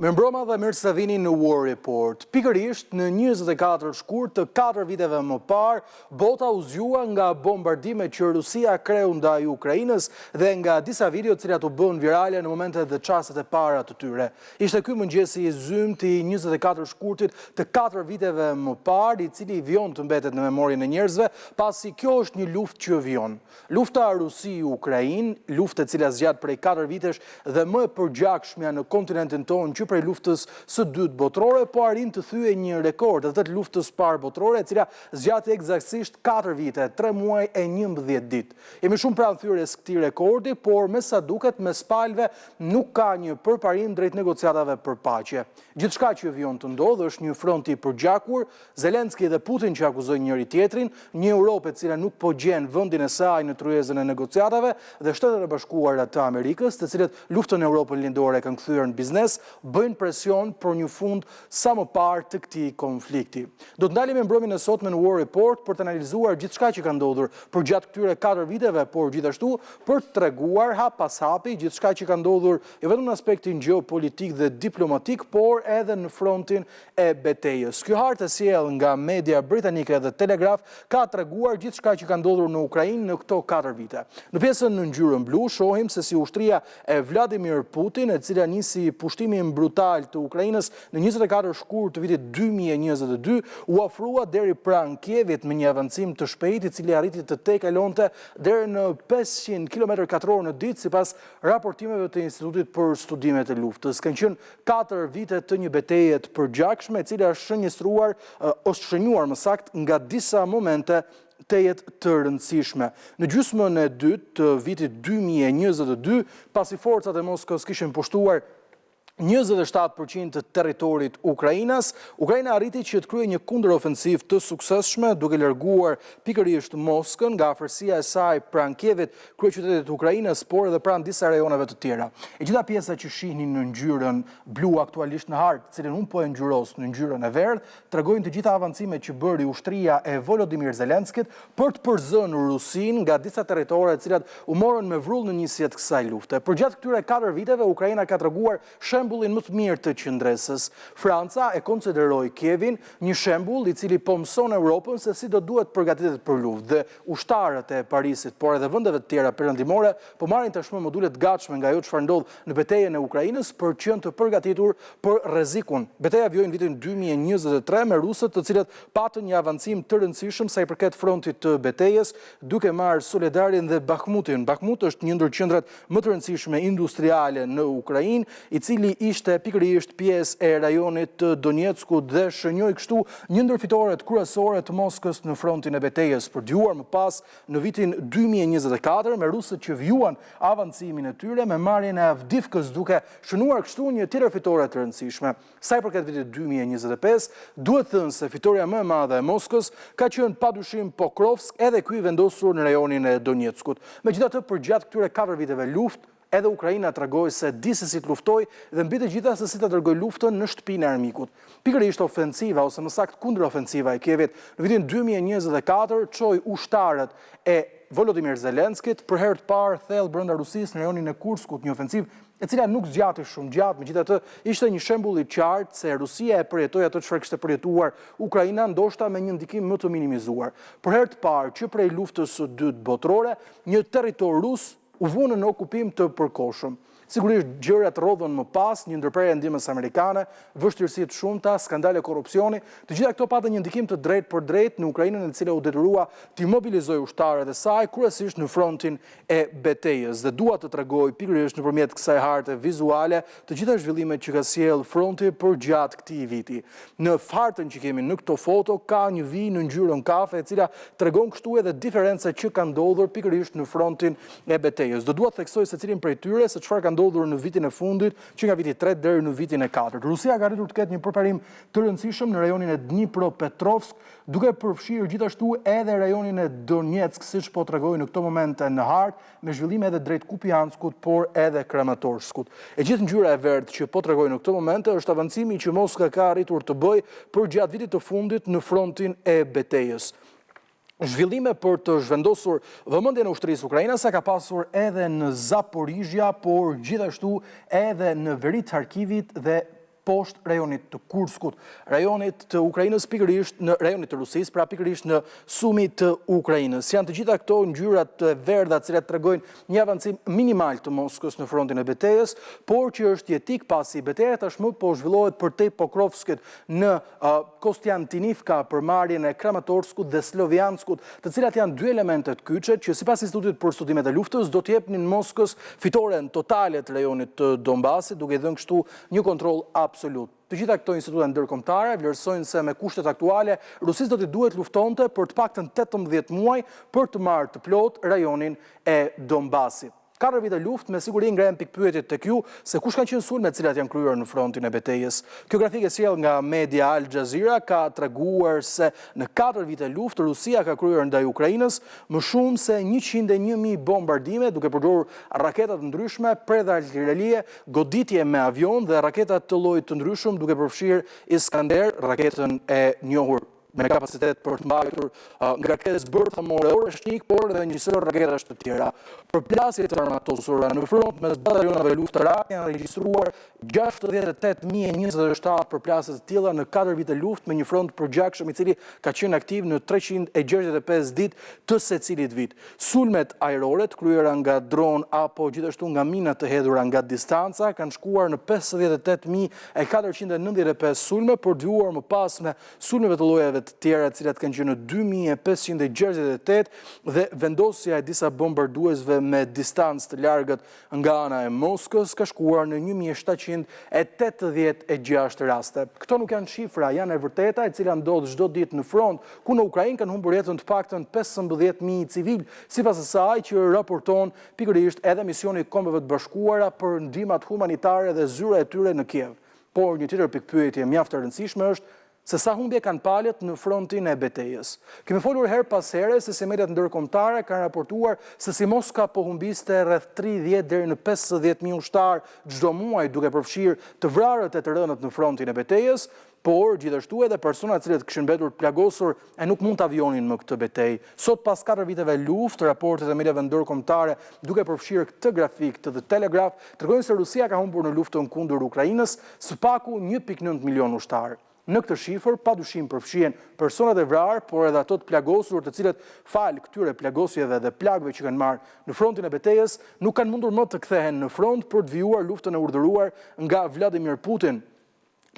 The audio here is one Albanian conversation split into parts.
Mirëmbrëma dhe mirë se vini në War Report. Pikërisht në 24 shkurt të 4 viteve më parë, bota u zgjua nga bombardimet që Rusia kreu ndaj Ukrainës dhe nga disa video të cilat u bënë virale në momentet dhe çastet e para të tyre. Ishte ky mëngjesi i zymtë i 24 shkurtit të 4 viteve më parë, i cili vijon të mbetet në memorien e njerëzve, pasi kjo është një luftë që vijon. Lufta Rusi-Ukrainë, luftë e cila zgjat prej 4 vitesh dhe më e përgjakshmja në kontinentin tonë që prej luftës së dytë botërore, po arrin të thyejë një rekord, atë të luftës parë botërore, e cila zgjati ekzaktësisht 4 vite, 3 muaj e 11 ditë. Jemi shumë pranë thyerjes këtij rekordi, por me sa duket mes palëve nuk ka një përparim drejt negociatave për paqe. Gjithçka që vijon të ndodhë është një front i përgjakur, Zelenski dhe Putin që akuzojnë njëri-tjetrin, një Europë e cila nuk po gjen vendin e saj në tryezën e negociatave dhe Shtetet e Bashkuara të Amerikës, të cilët luftën në Europën Lindore e kanë kthyer në biznes, bëjnë presion për një fund sa më parë të këtij konflikti. Do të ndalemi mbrëmjen e sotme në War Report për të analizuar gjithçka që ka ndodhur përgjatë këtyre 4 viteve, por gjithashtu për të treguar hap pas hapi gjithçka që ka ndodhur jo vetëm në aspektin gjeopolitik dhe diplomatik, por edhe në frontin e betejës. Kjo hartë e sjellë nga media britanike The Telegraph ka treguar gjithçka që ka ndodhur në Ukrainë në këto 4 vite. Në pjesën në ngjyrën blu shohim se si ushtria e Vladimir Putin, e cila nisi pushtimin brutal të Ukrainës në 24 shkurt të vitit 2022, u afrua deri pranë Kievit me një avancim të shpejtë i cili arriti të tejkalonte deri në 500 km katror në ditë sipas raportimeve të Institutit për Studimet e Luftës. Kanë qenë 4 vite të një beteje të përgjakshme, e cila është shënjestruar, është shënjuar më saktë nga disa momente tejet të rëndësishme. Në gjysmën e dytë të vitit 2022, pasi forcat e Moskës kishin pushtuar 27% të territorit ukrainas, Ukraina arriti që të kryejë një kundërofensivë të suksesshme, duke larguar pikërisht Moskën nga afërsia e saj pranë Kievit, kryeqytetit të Ukrainës, por edhe pranë disa rajoneve të tjera. E gjitha pjesa që shihni në ngjyrën blu aktualisht në hartë, të cilën unë po e ngjyros në ngjyrën e verdhë, tregojnë të gjitha avancimet që bëri ushtria e Volodymyr Zelenskit për të përzënë Rusinë nga disa territore të cilat u morën me vrull në nisje të kësaj lufte. Përgjatë këtyre 4 viteve, Ukraina ka treguar shembullin më të mirë të qëndresës. Franca e konsideroi Kievin një shembull i cili po mëson Europën se si do duhet përgatitet për luftë dhe ushtarët e Parisit, por edhe vendeve të tjera perëndimore po marrin tashmë module të gatshme nga ajo çfarë ndodh në betejën e Ukrainës për të qenë të përgatitur për rrezikun. Beteja vijoi në vitin 2023 me rusët, të cilët patën një avancim të rëndësishëm sa i përket frontit të betejës, duke marrë Soledarin dhe Bakhmutin. Bakhmut është një ndër qendrat më të rëndësishme industriale në Ukrainë, i cili ishte pikërisht pjesë e rajonit të Donetskut dhe shënjoi kështu një ndër fitoret kryesore të Moskës në frontin e betejës, për të vijuar më pas në vitin 2024 me rusët që vijuan avancimin e tyre me marrjen e Avdivkës duke shënuar kështu një tjetër fitore të rëndësishme. Sa i përket vitit 2025, duhet thënë se fitorja më e madhe e Moskës ka qenë padyshim Pokrovsk, edhe ky i vendosur në rajonin e Donetskut. Megjithatë, përgjatë këtyre 4 viteve luftë, edhe Ukraina tregoi se di se si të luftojë dhe mbi të gjitha se si ta dërgojë luftën në shtëpinë e armikut. Pikërisht ofensiva ose më saktë kundërofensiva e Kievit në vitin 2024 çoi ushtarët e Volodymyr Zelenskit për herë të parë thellë brenda Rusisë në rajonin e Kurskut, një ofensivë e cila nuk zgjati shumë gjatë, megjithatë ishte një shembull i qartë se Rusia e përjetoi atë çfarë kishte përjetuar Ukraina, ndoshta me një ndikim më të minimizuar. Për herë të parë që prej luftës së dytë botërore, një territor rus u vunë në okupim të përkohshëm. Sigurisht gjërat rrodhën më pas, një ndërprerje e ndihmës amerikane, vështirësi të shumta, skandale korrupsioni, të gjitha këto patën një ndikim të drejtpërdrejtë në Ukrainën e cila u detyrua t'i mobilizojë ushtarët e saj, kryesisht në frontin e betejës. Dhe dua të tregoj pikërisht nëpërmjet kësaj harte vizuale të gjitha zhvillimet që ka sjellë fronti përgjatë këtij viti. Në hartën që kemi në këto foto ka një vijë në ngjyrën kafe e cila tregon kështu edhe diferencat që kanë ndodhur pikërisht në frontin e betejës. Do dua të theksoj secilin prej tyre se çfarë ka ndodhur në vitin e fundit, që nga viti i tretë deri në vitin e katërt. Rusia ka arritur të ketë një përparim të rëndësishëm në rajonin e Dnipropetrovsk, duke përfshirë gjithashtu edhe rajonin e Donetsk, siç po tregoj në këto momente në hartë, me zhvillime edhe drejt Kupianskut, por edhe Kramatorskut. E gjithë ngjyra e verdhë që po tregoj në këto momente është avancimi që Moska ka arritur të bëjë përgjatë vitit të fundit në frontin e betejës. Zhvillime për të zhvendosur vëmendjen e ushtrisë ukrainase ka pasur edhe në Zaporizhia, por gjithashtu edhe në veri të Kharkivit dhe poshtë rajonit të Kurskut, rajonit të Ukrainës pikërisht në rajonit të Rusisë, pra pikërisht në Sumi të Ukrainës. Janë të gjitha këto ngjyra të verdha të cilat tregojnë një avancim minimal të Moskës në frontin e betejës, por që është jetik pasi beteja tashmë po zhvillohet përtej Pokrovskit në Kostiantinivka për marrjen e Kramatorskut dhe Slovianskut, të cilat janë dy elementet kyçe që sipas Institutit për Studimet e Luftës do t'i jepnin Moskës fitoren totale të rajonit të Donbasit, duke i dhënë kështu një kontroll absolut. Të gjitha këto institute ndërkombëtare vlerësojnë se me kushtet aktuale, Rusisë do t'i duhet luftonte për të paktën 18 muaj për të marrë të plotë rajonin e Donbasit. Katër vite luftë, me siguri ngrenë pikëpyetjet tek ju se kush kanë qenë sulmet të cilat janë kryer në frontin e betejës. Kjo grafikë e sjellë nga media Al Jazeera ka treguar se në katër vite luftë Rusia ka kryer ndaj Ukrainës më shumë se 101.000 bombardime duke përdorur raketa të ndryshme, predha artilerie, goditje me avion dhe raketa të llojit të ndryshëm duke përfshirë Iskander, raketën e njohur me kapacitet për të mbajtur ngarkesë bërthamore Oreshnik, por edhe një sërë raketash të tjera. Përplasje të armatosura në front mes batalionave luftarake janë regjistruar 68.027 përplasje të tilla në 4 vite luftë me një front të përgjakshëm i cili ka qenë aktiv në 365 ditë të secilit vit. Sulmet ajrore të kryera nga dronë apo gjithashtu nga mina të hedhura nga distanca kanë shkuar në 58.495 sulme, për të vijuar më pas me sulmeve të llojeve të tjera të cilat kanë qenë në 2568 dhe vendosja e disa bombarduesve me distancë të largët nga ana e Moskës ka shkuar në 1786 raste. Këto nuk janë shifra, janë e vërteta e cila ndodh çdo ditë në front, ku në Ukrainë kanë humbur jetën të paktën 15.000 civilë, sipas asaj që raporton pikërisht edhe misioni i Kombeve të Bashkuara për ndihmat humanitare dhe zyra e tyre në Kiev. Por një tjetër pikëpyetje mjaft e rëndësishme është se sa humbje kanë palët në frontin e betejës. Kemi folur herë pas here se si mediat ndërkombëtare kanë raportuar se si Moska po humbiste rreth 30 deri në 50.000 ushtarë çdo muaj duke përfshirë të vrarët e të rënët në frontin e betejës, por gjithashtu edhe persona të cilët kishin mbetur të plagosur e nuk mund ta vijonin më këtë betejë. Sot pas 4 viteve luftë, raportet e mediave ndërkombëtare, duke përfshirë këtë grafik të The Telegraph, tregojnë se Rusia ka humbur në luftën kundër Ukrainës së paku 1.9 milion ushtarë. Në këtë shifër, padyshim përfshihen personat e vrarë, por edhe ato të plagosur, të cilët falë këtyre plagosjeve dhe plagëve që kanë marrë në frontin e betejës, nuk kanë mundur më të kthehen në front për të vijuar luftën e urdhëruar nga Vladimir Putin.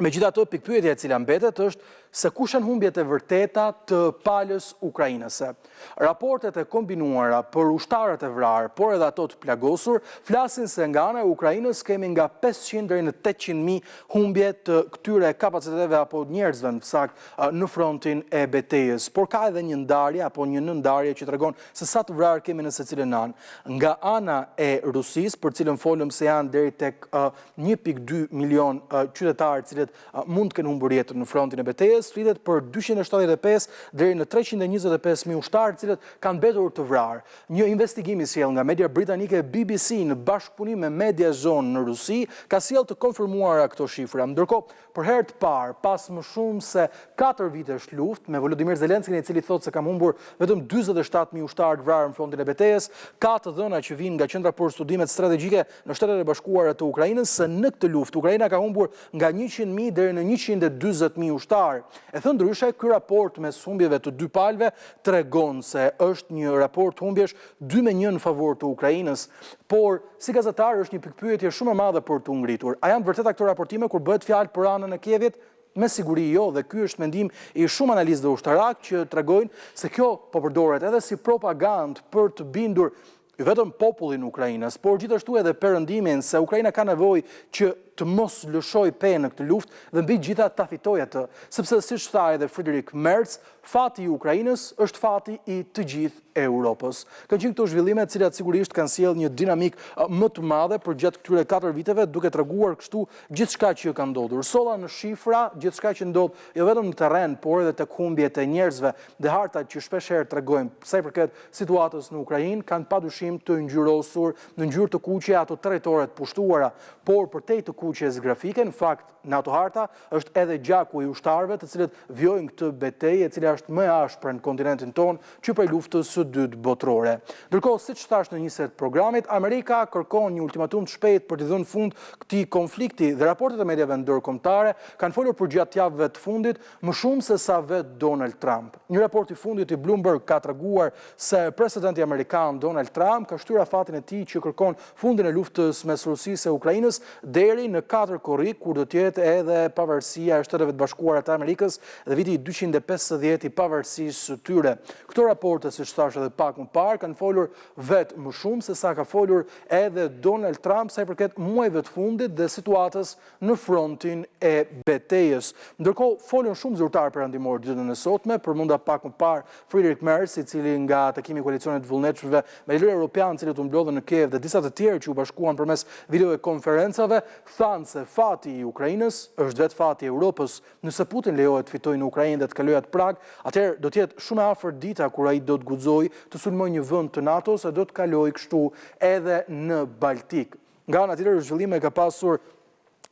Megjithatë, pikëpyetja e cila mbetet është se kush janë humbjet e vërteta të palës ukrainase. Raportet e kombinuara për ushtarët e vrarë, por edhe ato të plagosur, flasin se nga ana e Ukrainës kemi nga 500 deri në 800.000 humbje të këtyre kapaciteteve apo njerëzve në fakt në frontin e betejës. Por ka edhe një ndarje apo një nëndarje që tregon se sa të vrarë kemi në secilën anë. Nga ana e Rusisë, për cilën folëm se janë deri tek 1.2 milion qytetarë të cilët mund të kenë humbur jetën në frontin e betejës, flitet për 275 deri në 325.000 ushtarë të cilët kanë mbetur të vrarë. Një investigim i sjellë nga media britanike BBC në bashkëpunim me Mediazone në Rusi ka sjellë të konfirmuara këto shifra. Ndërkohë, për herë të parë, pas më shumë se 4 vitesh luftë, me Volodymyr Zelenskin i cili thotë se kam humbur vetëm 47.000 ushtarë të vrarë në frontin e betejës, ka të dhëna që vijnë nga Qendra për Studimet Strategjike në Shtetet e Bashkuara të Ukrainës se në këtë luftë Ukraina ka humbur nga 100.000 deri në 140.000 ushtarë. E thënë ndryshe, ky raport mes humbjeve të dy palëve tregon se është një raport humbjesh 2 me 1 në favor të Ukrainës. Por, si gazetar është një pikëpyetje shumë e madhe për t'u ngritur. A janë të vërteta këto raportime kur bëhet fjalë për anën e Kievit? Me siguri jo, dhe ky është mendim i shumë analistëve ushtarakë që tregojnë se kjo po përdoret edhe si propagandë për të bindur jo vetëm popullin ukrainas, por gjithashtu edhe perëndimin se Ukraina ka nevojë që të mos lëshojë pe në këtë luftë dhe mbi të gjitha ta fitojë atë, sepse siç tha edhe Friedrich Merz, fati i Ukrainës është fati i të gjithë Europës. Kanë qenë këto zhvillime të cilat sigurisht kanë sjellë një dinamikë më të madhe përgjatë këtyre 4 viteve, duke treguar kështu gjithçka që ka ndodhur. Solla në shifra gjithçka që ndodh jo vetëm në terren, por edhe tek humbjet e njerëzve dhe hartat që shpeshherë tregojmë sa i përket situatës në Ukrainë kanë padyshim të ngjyrosur në ngjyrë të kuqe ato territore të pushtuara, por përtej të kuqes. kuqes grafike, në fakt në ato harta është edhe gjaku i ushtarëve të cilët vijojnë këtë betejë e cila është më e ashpër në kontinentin tonë që prej luftës së dytë botërore. Ndërkohë, siç thashë në nisje të programit, Amerika kërkon një ultimatum të shpejtë për t'i dhënë fund këtij konflikti dhe raportet e mediave ndërkombëtare kanë folur përgjatë javëve të fundit më shumë se sa vetë Donald Trump. Një raport i fundit i Bloomberg ka treguar se presidenti amerikan Donald Trump ka shtyrë afatin e tij që kërkon fundin e luftës mes Rusisë e Ukrainës deri në 4 korrik, kur do të jetë edhe pavarësia e Shteteve të Bashkuara të Amerikës dhe viti 250 i pavarësisë së tyre. Këto raporte, siç thashë edhe pak më parë, kanë folur vetë më shumë se sa ka folur edhe Donald Trump sa i përket muajve të fundit dhe situatës në frontin e betejës. Ndërkohë, folën shumë zyrtarë perëndimorë ditën e sotme, përmenda pak më parë Friedrich Merz, i cili nga takimi i koalicionit të vullnetshmëve me liderë europianë, të cilët u mblodhën në Kiev dhe disa të tjerë që u bashkuan përmes videokonferencave, thanë se fati i Ukrainës është vetë fati i Europës. Nëse Putin lejohet të fitojë në Ukrainë dhe të kalojë atë prag, atëherë do të jetë shumë e afërt dita kur ai do të guxojë të sulmojë një vend të NATO-s e do të kalojë kështu edhe në Baltik. Nga ana tjetër, zhvillime ka pasur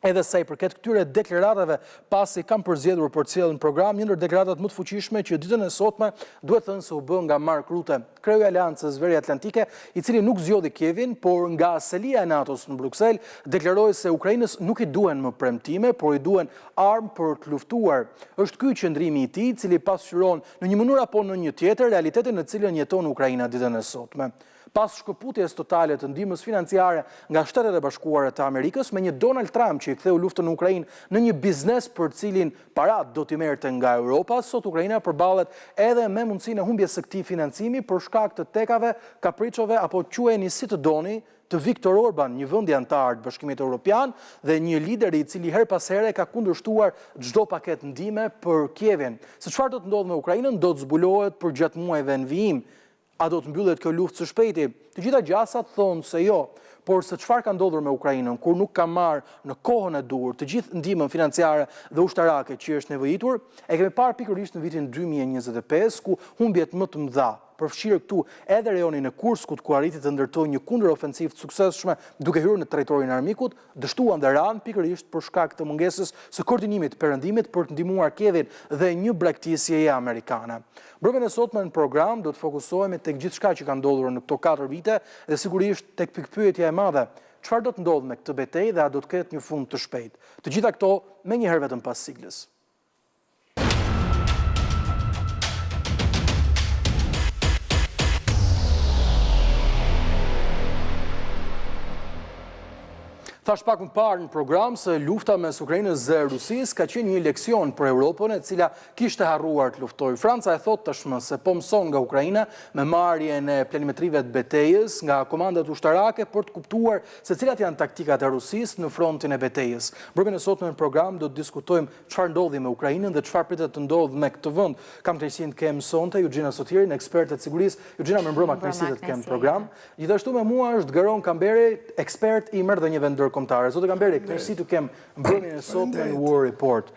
edhe sa i përket këtyre deklaratave, pasi kam përzgjedhur për të sjellë në program një ndër deklaratat më të fuqishme që ditën e sotme duhet thënë se u bë nga Mark Rutte, kreu i Aleancës Veriatlantike, i cili nuk zgjodhi Kievin, por nga selia e NATO-s në Bruksel, deklaroi se Ukrainës nuk i duhen më premtime, por i duhen armë për të luftuar. Është ky qëndrimi i tij, i cili pasqyron në një mënyrë apo në një tjetër realitetin në të cilën jeton Ukraina ditën e sotme. Pas shkëputjes totale të ndihmës financiare nga Shtetet e Bashkuara të Amerikës, me një Donald Trump që i ktheu luftën në Ukrainë në një biznes për të cilin paratë do t'i merrte nga Europa, sot Ukraina përballet edhe me mundësinë e humbjes së këtij financimi për shkak të tekave, kapriçove apo quajeni si të doni, të Viktor Orban, një vendi anëtar të Bashkimit Europian dhe një lider i cili herë pas here ka kundërshtuar çdo paketë ndihme për Kievin. Se çfarë do të ndodhë me Ukrainën do të zbulohet përgjatë muajve në vijim. A do të mbyllet kjo luftë së shpejti? Të gjitha gjasat thonë se jo, por se çfarë ka ndodhur me Ukrainën, kur nuk ka marrë në kohën e duhur të gjithë ndihmën financiare dhe ushtarake që i është nevojitur, e kemi parë pikërisht në vitin 2025, ku humbjet më të mëdha, përfshirë këtu edhe rajonin e Kurskut, ku arriti të ndërtojë një kundërofensivë të suksesshme duke hyrë në territorin e armikut, dështuan dhe ranë pikërisht për shkak të mungesës së koordinimit të Perëndimit për të ndihmuar Kievin dhe një braktisjeje amerikane. Mbrëmjen e sotme në program do të fokusohemi tek gjithçka që ka ndodhur në këto 4 vite dhe sigurisht tek pikëpyetja e madhe, çfarë do të ndodhë me këtë betejë dhe a do të ketë një fund të shpejtë. Të gjitha këto menjëherë vetëm pas siglës. Thashë pak më parë në program se lufta mes Ukrainës dhe Rusisë ka qenë një leksion për Europën e cila kishte harruar të luftojë. Franca e thotë tashmë se po mëson nga Ukraina me marrjen e planimetrive të betejës nga komandat ushtarake për të kuptuar se cilat janë taktikat e Rusisë në frontin e betejës. Mbrëmjen e sotme në program do të diskutojmë Çfarë ndodhi me Ukrainën dhe çfarë pritet të ndodhë me këtë vend? Kam kënaqësinë të kem sonte Juxhina Sotirin, eksperte të sigurisë. Juxhina, mirëmbrëma, kënaqësi të të kem në program. Gjithashtu me mua është Geron Kamberi, ekspert i marrëdhënieve ndërkombëtare. Zoti Kamberi, kënaqësi të kem mbrëmjen e sotme në War Report.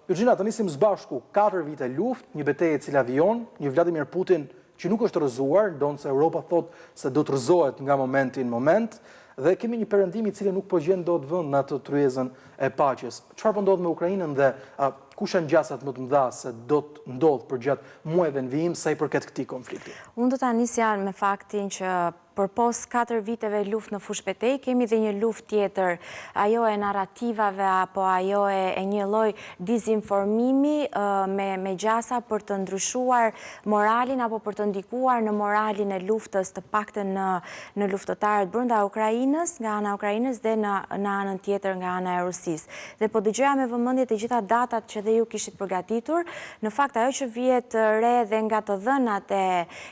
Juxhina, të nisim së bashku 4 vite luftë, një betejë e cila vijon, një Vladimir Putin që nuk është rrëzuar, ndonëse Europa thotë se do të rrëzohet nga momenti në moment, dhe kemi një perëndim i cili nuk po gjen dot vend në atë tryezën e paqes. Çfarë po ndodh me Ukrainën dhe a, kush janë gjasat më të mëdha se do të ndodhë përgjatë muajve në vijim sa i përket këtij konflikti? Unë do ta nisja me faktin që përpos 4 viteve luftë në fushëbetejë, kemi dhe një luftë tjetër, ajo e narrativave apo ajo e, e një lloj dizinformimi me, me gjasa për të ndryshuar moralin apo për të ndikuar në moralin e luftës të paktën në, në luftëtarët brenda Ukrainës, nga ana e Ukrainës dhe në, në anën tjetër nga ana e Rusisë. Dhe po dëgjoja me vëmendje të gjitha datat që dhe ju kishit përgatitur. Në fakt ajo që vihet re dhe nga të dhënat e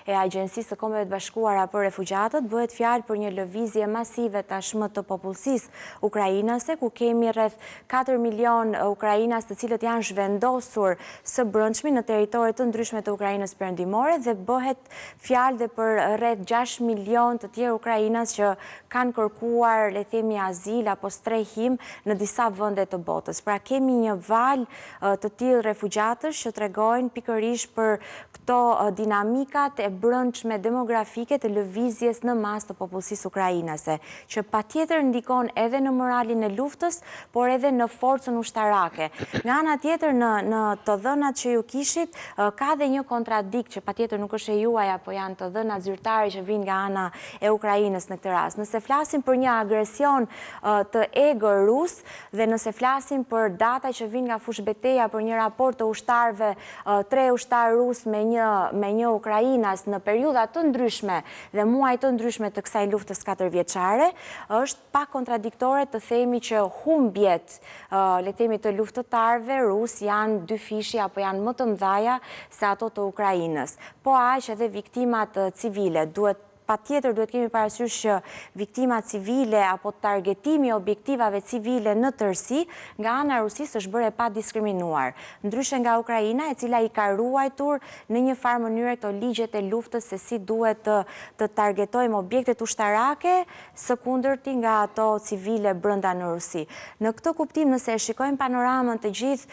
e Agjencisë së Kombeve të Bashkuara për Refugjatët, bëhet fjalë për një lëvizje masive tashmë të popullsisë ukrainase, ku kemi rreth 4 milionë ukrainas të cilët janë zhvendosur së brendshmi në territore të ndryshme të Ukrainës Perëndimore dhe bëhet fjalë dhe për rreth 6 milionë të tjerë ukrainas që kanë. kërkuar, le të themi, azil apo strehim në disa vende të botës. Pra kemi një valë të tillë refugjatësh që tregojnë pikërisht për këto dinamikat e brendshme demografike të lëvizjes në masë të popullsisë ukrainase, që patjetër ndikon edhe në moralin e luftës, por edhe në forcën ushtarake. Nga ana tjetër në në të dhënat që ju kishit, ka dhe një kontradiktë që patjetër nuk është e juaja, po janë të dhënat zyrtare që vijnë nga ana e Ukrainës në këtë rast. Nëse flasim për një agresion të egër rus dhe nëse flasim për data që vijnë nga fushëbeteja për një raport të ushtarëve, tre ushtarë rusë me një me një ukrainas në periudha të ndryshme dhe muaj të ndryshme të kësaj luftës katërvjeçare, është pak kontradiktore të themi që humbjet, le të themi të luftëtarëve rusë janë dyfishi apo janë më të mëdhaja se ato të Ukrainës. Po aq edhe viktimat civile, duhet patjetër duhet kemi parasysh që viktimat civile apo targetimi i objektivave civile në tërësi nga ana e Rusisë është bërë e padiskriminuar. Ndryshe nga Ukraina, e cila i ka ruajtur në një farë mënyre këto ligjet e luftës se si duhet të të targetojmë objektet ushtarake së kundërti nga ato civile brenda në Rusi. Në këtë kuptim, nëse e shikojmë panoramën të gjithë,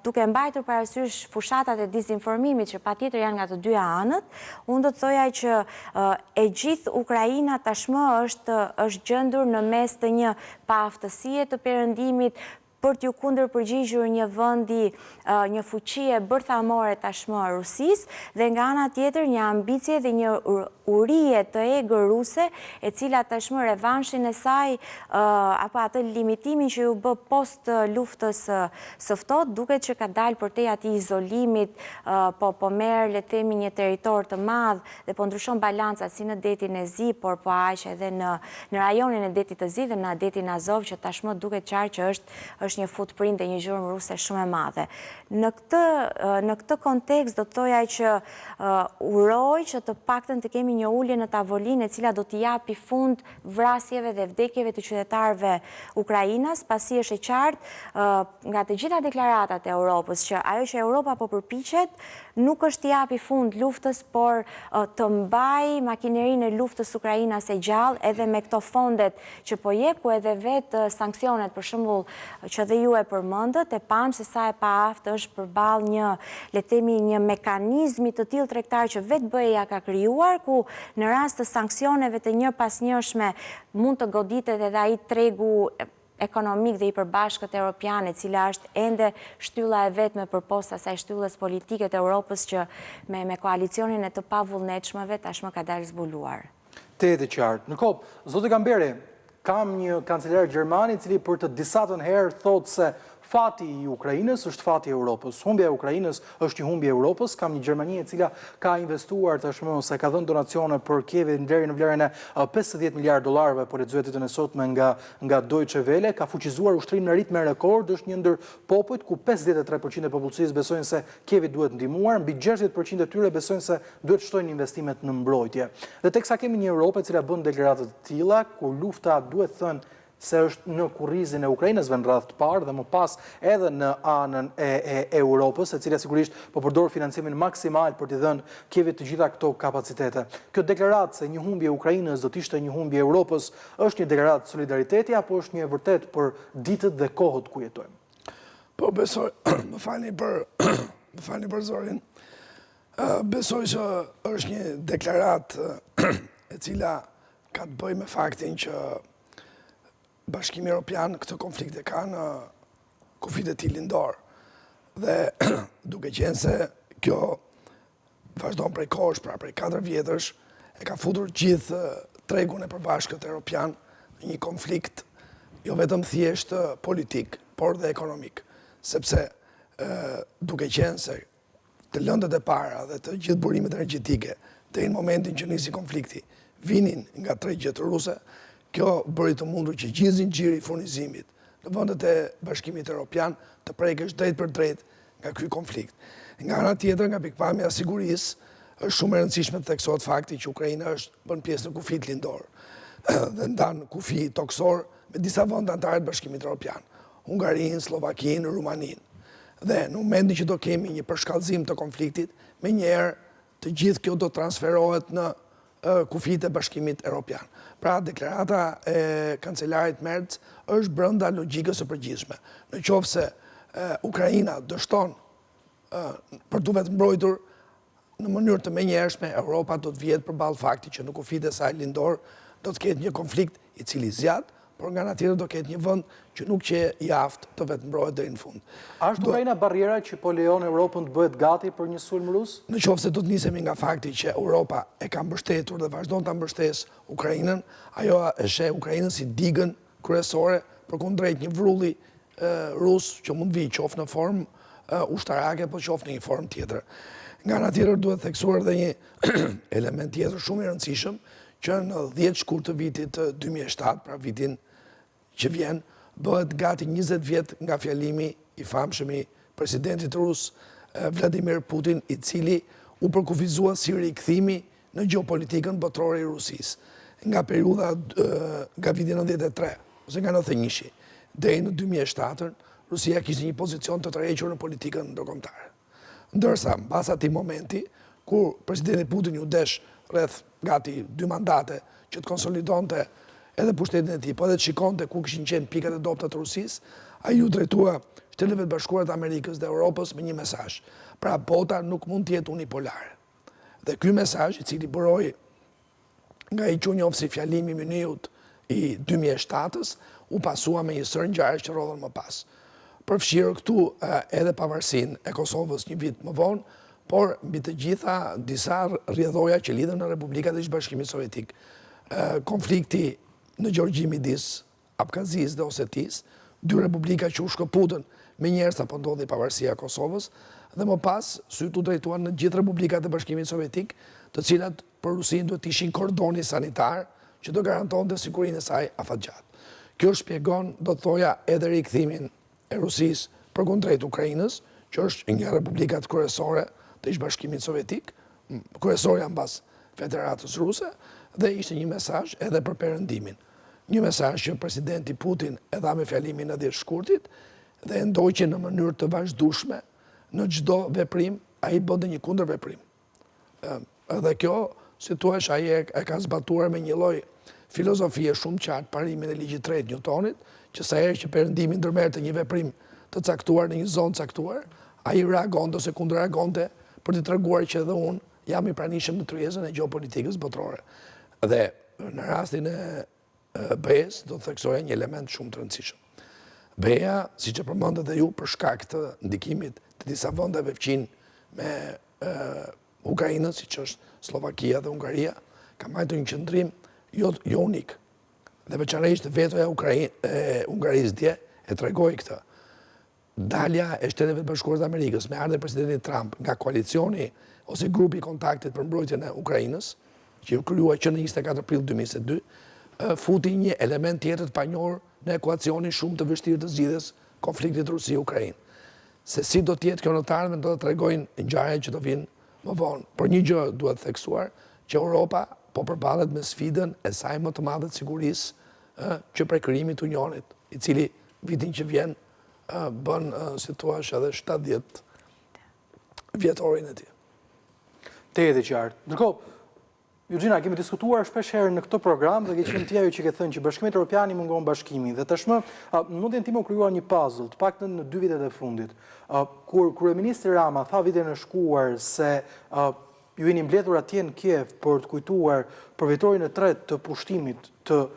duke mbajtur parasysh fushatat e dizinformimit që patjetër janë nga të dyja anët, unë do të thoja që e gjithë Ukraina tashmë është është gjendur në mes të një paaftësie të Perëndimit për t'iu kundërpërgjigjur një vendi, një fuqie bërthamore tashmë Rusisë, dhe nga ana tjetër një ambicie dhe një urie të egër ruse, e cila tashmë revanshin e saj, apo atë limitimin që iu bë post luftës së ftohtë, duket që ka dalë përtej atij izolimit, po po merr, le të themi, një territor të madh dhe po ndryshon balancat si në Detin e Zi, por po aq edhe në në rajonin e Detit të Zi dhe në Detin Azov që tashmë duket qartë që është është një footprint dhe një gjurmë ruse shumë e madhe. Në këtë në këtë kontekst do të thoja që uroj që të paktën të kemi një ulje në tavolinë e cila do t'i japi fund vrasjeve dhe vdekjeve të qytetarëve ukrainas, pasi është e qartë nga të gjitha deklaratat e Europës që ajo që Europa po përpiqet nuk është t'i japi fund luftës, por të mbajë makinerinë e luftës ukrainase gjallë edhe me këto fondet që po jep, ku edhe vetë sanksionet, për shembull, që dhe ju e përmendët, e pamë se sa e paaftë është përballë një, le të themi, një mekanizmi të tillë tregtar që vetë BE-ja ka krijuar, ku në rast të sanksioneve të njëpasnjëshme mund të goditet edhe ai tregu ekonomik dhe i përbashkët europian, e cila është ende shtylla e vetme përpos asaj shtyllës politike të Europës që me me koalicionin e të pavullnetshmëve tashmë ka dalë zbuluar. Tejet e qartë. Ndërkohë, zoti Kamberi, kam një kancelar gjerman i cili për të disatën herë thotë se fati i Ukrainës është fati i Europës. Humbja e Ukrainës është një humbje e Europës. Kam një Gjermani e cila ka investuar tashmë ose ka dhënë donacione për Kievin deri në vlerën e 50 miliardë dollarëve, po lexoja ditën e sotme nga nga Deutsche Welle, ka fuqizuar ushtrinë në ritme rekord, është një ndër popujt ku 53% e popullsisë besojnë se Kievi duhet ndihmuar, mbi 60% e tyre besojnë se duhet të shtojnë investimet në mbrojtje. Dhe teksa kemi një Europë e cila bën deklarata të tilla, kur lufta duhet thënë se është në kurrizin e ukrainasve në radhë të parë dhe më pas edhe në anën e, e Europës, e cila sigurisht po përdor financimin maksimal për t'i dhënë Kievit të gjitha këto kapacitete. Kjo deklaratë se një humbje e Ukrainës do të ishte një humbje e Europës, është një deklaratë solidariteti apo është një e vërtetë për ditët dhe kohët ku jetojmë? Po besoj, më falni për më falni për zërin. Besoj që është një deklaratë e cila ka të bëjë me faktin që Bashkimi Europian këtë konflikt e ka në kufijtë e tij lindorë. Dhe duke qenë se kjo vazhdon prej kohësh, pra prej 4 vjetësh, e ka futur gjithë tregun e përbashkët europian në një konflikt jo vetëm thjesht politik, por dhe ekonomik. Sepse duke qenë se të lëndët e para dhe të gjithë burimet energjetike deri në momentin që nisi konflikti vinin nga tregjet ruse, kjo bëri të mundur që gjithë zinxhiri i furnizimit në vendet e Bashkimit Europian të prekej drejtpërdrejt nga ky konflikt. Nga ana tjetër, nga pikëpamja e sigurisë, është shumë e rëndësishme të theksohet fakti që Ukraina është bën pjesë në kufijtë lindorë dhe ndan kufi tokësor me disa vende anëtare të Bashkimit Europian. Hungarinë, Sllovakinë, Rumaninë. Dhe në momentin që do kemi një përshkallëzim të konfliktit, menjëherë të gjithë kjo do transferohet në kufijtë e Bashkimit Europian. Pra, deklarata e kancelarit Merz është brenda logjikës së përgjithshme. Në qoftë se Ukraina dështon për t'u vetëmbrojtur në mënyrë të menjëhershme, Europa do të vihet përballë faktit që në kufijtë e saj lindorë do të ketë një konflikt i cili zgjat, por nga ana tjetër do ketë një vend që nuk qe i aftë të vetëmbrohet deri në fund. A është Ukraina barriera që po lejon Europën të bëhet gati për një sulm rus? Në qoftë se do të nisemi nga fakti që Europa e ka mbështetur dhe vazhdon ta mbështesë Ukrainën, ajo e sheh Ukrainën si digën kryesore përkundrejt një vrulli rus që mund të vijë qoftë në formë ushtarake, po qoftë në një formë tjetër. Nga ana tjetër duhet theksuar dhe një element tjetër shumë i rëndësishëm, që në 10 shkurt të vitit 2007, pra vitin që vjen, bëhet gati 20 vjet nga fjalimi i famshëm i presidentit rus Vladimir Putin, i cili u përkufizua si rikthimi në gjeopolitikën botërore i Rusisë, nga periudha nga viti 93, ose nga 91-shi, deri në 2007, Rusia kishte një pozicion të tërhequr në politikën ndërkombëtare. Ndërsa, mbas atij momenti, kur presidenti Putin iu desh rreth gati dy mandate që të konsolidonte edhe pushtetin e tij, po edhe të shikonte ku kishin qenë pikat e dobëta të Rusisë, ai iu drejtua Shteteve të Bashkuara të Amerikës dhe Europës me një mesazh. Pra, bota nuk mund të jetë unipolare. Dhe ky mesazh i cili buroi nga ai që u njoh si fjalimi i Mynihut i 2007-ës, u pasua me një sërë ngjarjesh që rrodhën më pas. Përfshirë këtu edhe pavarësinë e Kosovës një vit më vonë, por mbi të gjitha disa rrjedhoja që lidhen në Republikat e ish-Bashkimit Sovjetik. Konflikti në Gjeorgji midis Abkazisë dhe Osetisë, dy republika që u shkëputën menjëherë sapo ndodhi pavarësia e Kosovës, dhe më pas sytë u drejtuan në gjithë republikat e Bashkimit Sovjetik, të cilat për Rusinë duhet të ishin kordoni sanitar që do garantonte sigurinë e saj afatgjatë. Kjo shpjegon, do të thoja, edhe rikthimin e Rusisë përkundrejt Ukrainës, që është një nga republikat kryesore të ish-Bashkimit Sovjetik, kryesorja mbas Federatës Ruse, dhe ishte një mesazh edhe për Perëndimin. Një mesazh që presidenti Putin e dha me fjalimin e 10 shkurtit dhe e ndoqi në mënyrë të vazhdueshme në çdo veprim, ai bënte një kundërveprim. Edhe kjo, si të thuash, ai e ka zbatuar me një lloj filozofie shumë qartë parimin e ligjit të tretë Newtonit, që sa herë që Perëndimi ndërmerrte një veprim të caktuar në një zonë të caktuar, ai reagonte ose kundërreagonte për të treguar që edhe unë jam i pranishëm në tryezën e gjeopolitikës botërore. Dhe në rastin e BE-së, do të theksoja një element shumë të rëndësishëm. BE-ja, siç e përmendët dhe ju, për shkak të ndikimit të disa vendeve fqinj me Ukrainën, siç është Sllovakia dhe Hungaria, ka mbajtur një qëndrim jo, jo unik. Dhe veçanërisht vetoja e Hungarisë dje e tregoi këtë. Dalja e Shteteve të Bashkuara të Amerikës me ardhjen e presidentit Trump nga koalicioni ose grupi i kontaktit për mbrojtjen e Ukrainës, që u krijua që në 24 prill 2022, futi një element tjetër të panjohur në ekuacionin shumë të vështirë të zgjidhjes konfliktit Rusi-Ukrainë. Se si do të jetë kjo në të ardhmen do të tregojnë ngjarjet që do vijnë më vonë. Por një gjë duhet theksuar, që Europa po përballet me sfidën e saj më të madhe të sigurisë që prej krijimit të Unionit, i cili vitin që vjen bën, si të thuash, edhe 70 vjetorin e tij. Tejet e qartë. Ndërkohë, Juxhina, kemi diskutuar shpesh herë në këtë program dhe ke qenë ti ajo që ke thënë që Bashkimit Evropian i mungon bashkimi dhe tashmë në mendjen time u krijua një puzzle, të paktën në dy vitet e fundit. Kur kryeministri Rama tha vitin e shkuar se ju jeni mbledhur atje në Kiev për të kujtuar përvjetorin e tretë të pushtimit të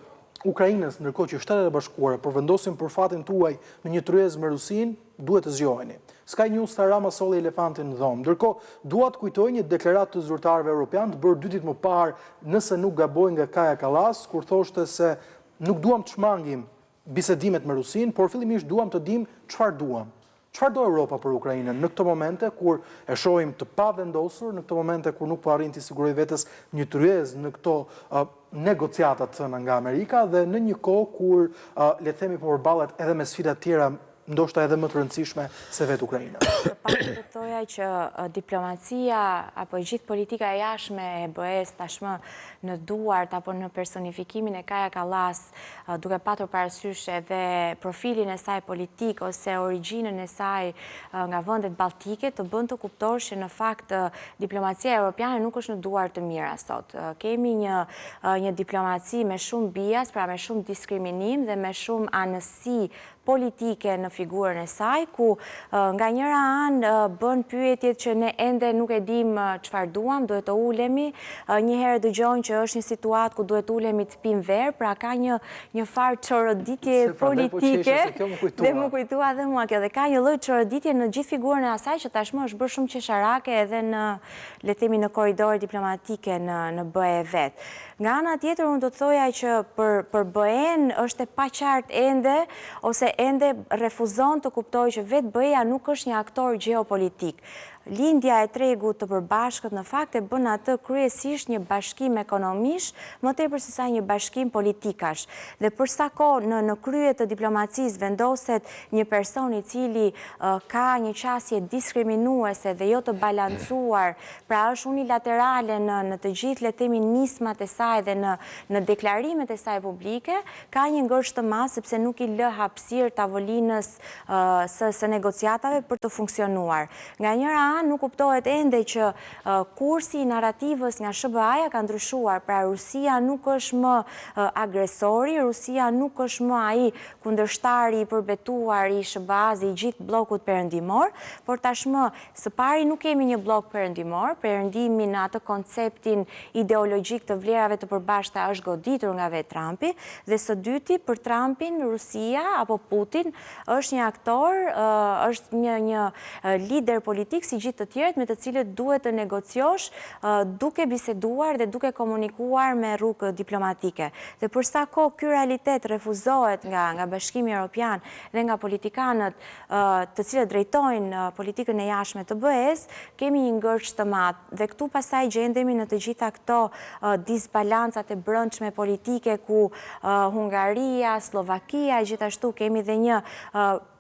Ukrainës, ndërkohë që Shtetet e Bashkuara po vendosin për fatin tuaj në një tryezë me Rusinë, duhet të zgjoheni. Sky News tha Rama solli elefantin në dhomë. Ndërkohë, dua të kujtoj një deklaratë të zyrtarëve europianë të bërë dy ditë më parë, nëse nuk gaboj nga Kaja Kallas, kur thoshte se nuk duam të shmangim bisedimet me Rusinë, por fillimisht duam të dimë çfarë duam. Çfarë do Europa për Ukrainën në këto momente kur e shohim të pavendosur, në këto momente kur nuk po arrin t'i sigurojë vetes një tryezë në këto negociata të thëna nga Amerika dhe në një kohë kur le të themi po përballet edhe me sfida të tjera ndoshta edhe më të rëndësishme se vetë Ukraina. Së pari do të thoja që diplomacia apo e gjithë politika e jashtme e BE-së tashmë në duart apo në personifikimin e Kaja Kallas, duke patur parasysh edhe profilin e saj politik ose origjinën e saj nga vendet baltike, të bën të kuptosh që në fakt diplomacia europiane nuk është në duar të mira sot. Kemi një një diplomaci me shumë bias, pra me shumë diskriminim dhe me shumë anësi politike në figurën e saj, ku nga njëra anë bën pyetjet që ne ende nuk e dimë çfarë duam, duhet të ulemi, një herë dëgjon që është një situatë ku duhet të ulemi të pimë verë, pra ka një një farë çoroditje po politike, dhe m'u kujtua dhe mua kjo, dhe ka një lloj çoroditje në gjithë figurën e asaj që tashmë është bërë shumë qesharake edhe në, le të themi në korridore diplomatike në në BE vetë. Nga ana tjetër unë do të thoja që për për BE-në është e paqartë ende ose ende refuzon të kuptojë që vetë BE-ja nuk është një aktor gjeopolitik. Lindja e tregut të përbashkët në fakt e bën atë kryesisht një bashkim ekonomish, më tepër sesa një bashkim politikash. Dhe për sa kohë në në krye të diplomacisë vendoset një person i cili ka një qasje diskriminuese dhe jo të balancuar Pra është unilaterale në në të gjithë le të themi nismat e saj dhe në në deklarimet e saj publike, ka një ngërç të madh sepse nuk i lë hapësirë tavolinës së së negociatave për të funksionuar. Nga njëra anë nuk kuptohet ende që kursi i narrativës nga SHBA-ja ka ndryshuar, pra Rusia nuk është më agresori, Rusia nuk është më ai kundërshtari i përbetuar i SHBA-së dhe i gjithë bllokut perëndimor, por tashmë Së pari nuk kemi një bllok perëndimor, perëndimi në atë konceptin ideologjik të vlerave të përbashkëta është goditur nga vetë Trumpi dhe së dyti për Trumpin Rusia apo Putin është një aktor, është një një lider politik si gjithë të tjerët me të cilët duhet të negociosh duke biseduar dhe duke komunikuar me rrugë diplomatike. Dhe për sa kohë ky realitet refuzohet nga nga Bashkimi Europian dhe nga politikanët të cilët drejtojnë politikën e jashtme të BE-së, kemi një ngërç të madh. Dhe këtu pastaj gjendemi në të gjitha këto disbalancat e brendshme politike ku Hungaria, Sllovakia, gjithashtu kemi dhe një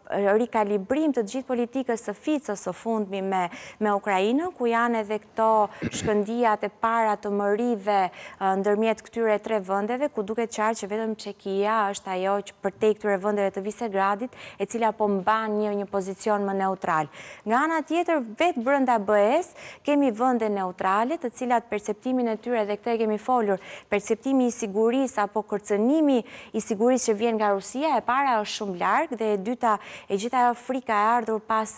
rikalibrim të gjithë politikës së Ficos së fundmi me me Ukrainën, ku janë edhe këto shkëndijat e para të mërive ndërmjet këtyre tre vendeve, ku duket qartë që vetëm Çekia është ajo që përtej këtyre vendeve të Visegradit e cila po mban një një pozicion më neutral. Nga ana tjetër, vetë brenda BE-së, kemi vende neutrale, të cilat perceptimin e tyre, dhe këtë e kemi folur, perceptimi i sigurisë apo kërcënimi i sigurisë që vjen nga Rusia, e para është shumë larg dhe e dyta, e gjitha ajo frika e ardhur pas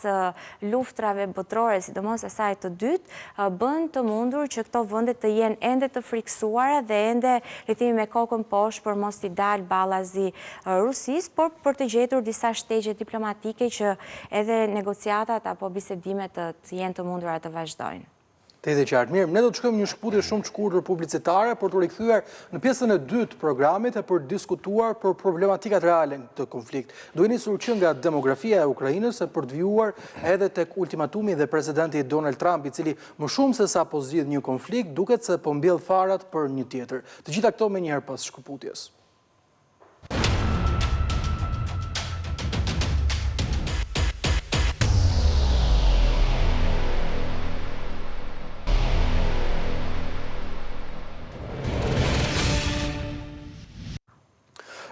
luftërave botërore, sidomos asaj të dytë, bën të mundur që këto vende të jenë ende të frikësuara dhe ende, le të themi, me kokën poshtë për mos t'i dalë ballazi Rusisë, por për të gjetur disa shtegje diplomatike që edhe negociatat apo bisedimet të jenë të mundura të vazhdojnë. Tejet e qartë. Mirë, ne do të shkojmë një shkëputje shumë të shkurtër publicitare për t'u rikthyer në pjesën e dytë të programit e për të diskutuar për problematikat reale në këtë konflikt. Duke nisur që nga demografia e Ukrainës e për të vijuar edhe tek ultimatumi dhe presidenti Donald Trump, i cili më shumë se sa po zgjidh një konflikt, duket se po mbjell farat për një tjetër. Të gjitha këto menjëherë pas shkëputjes.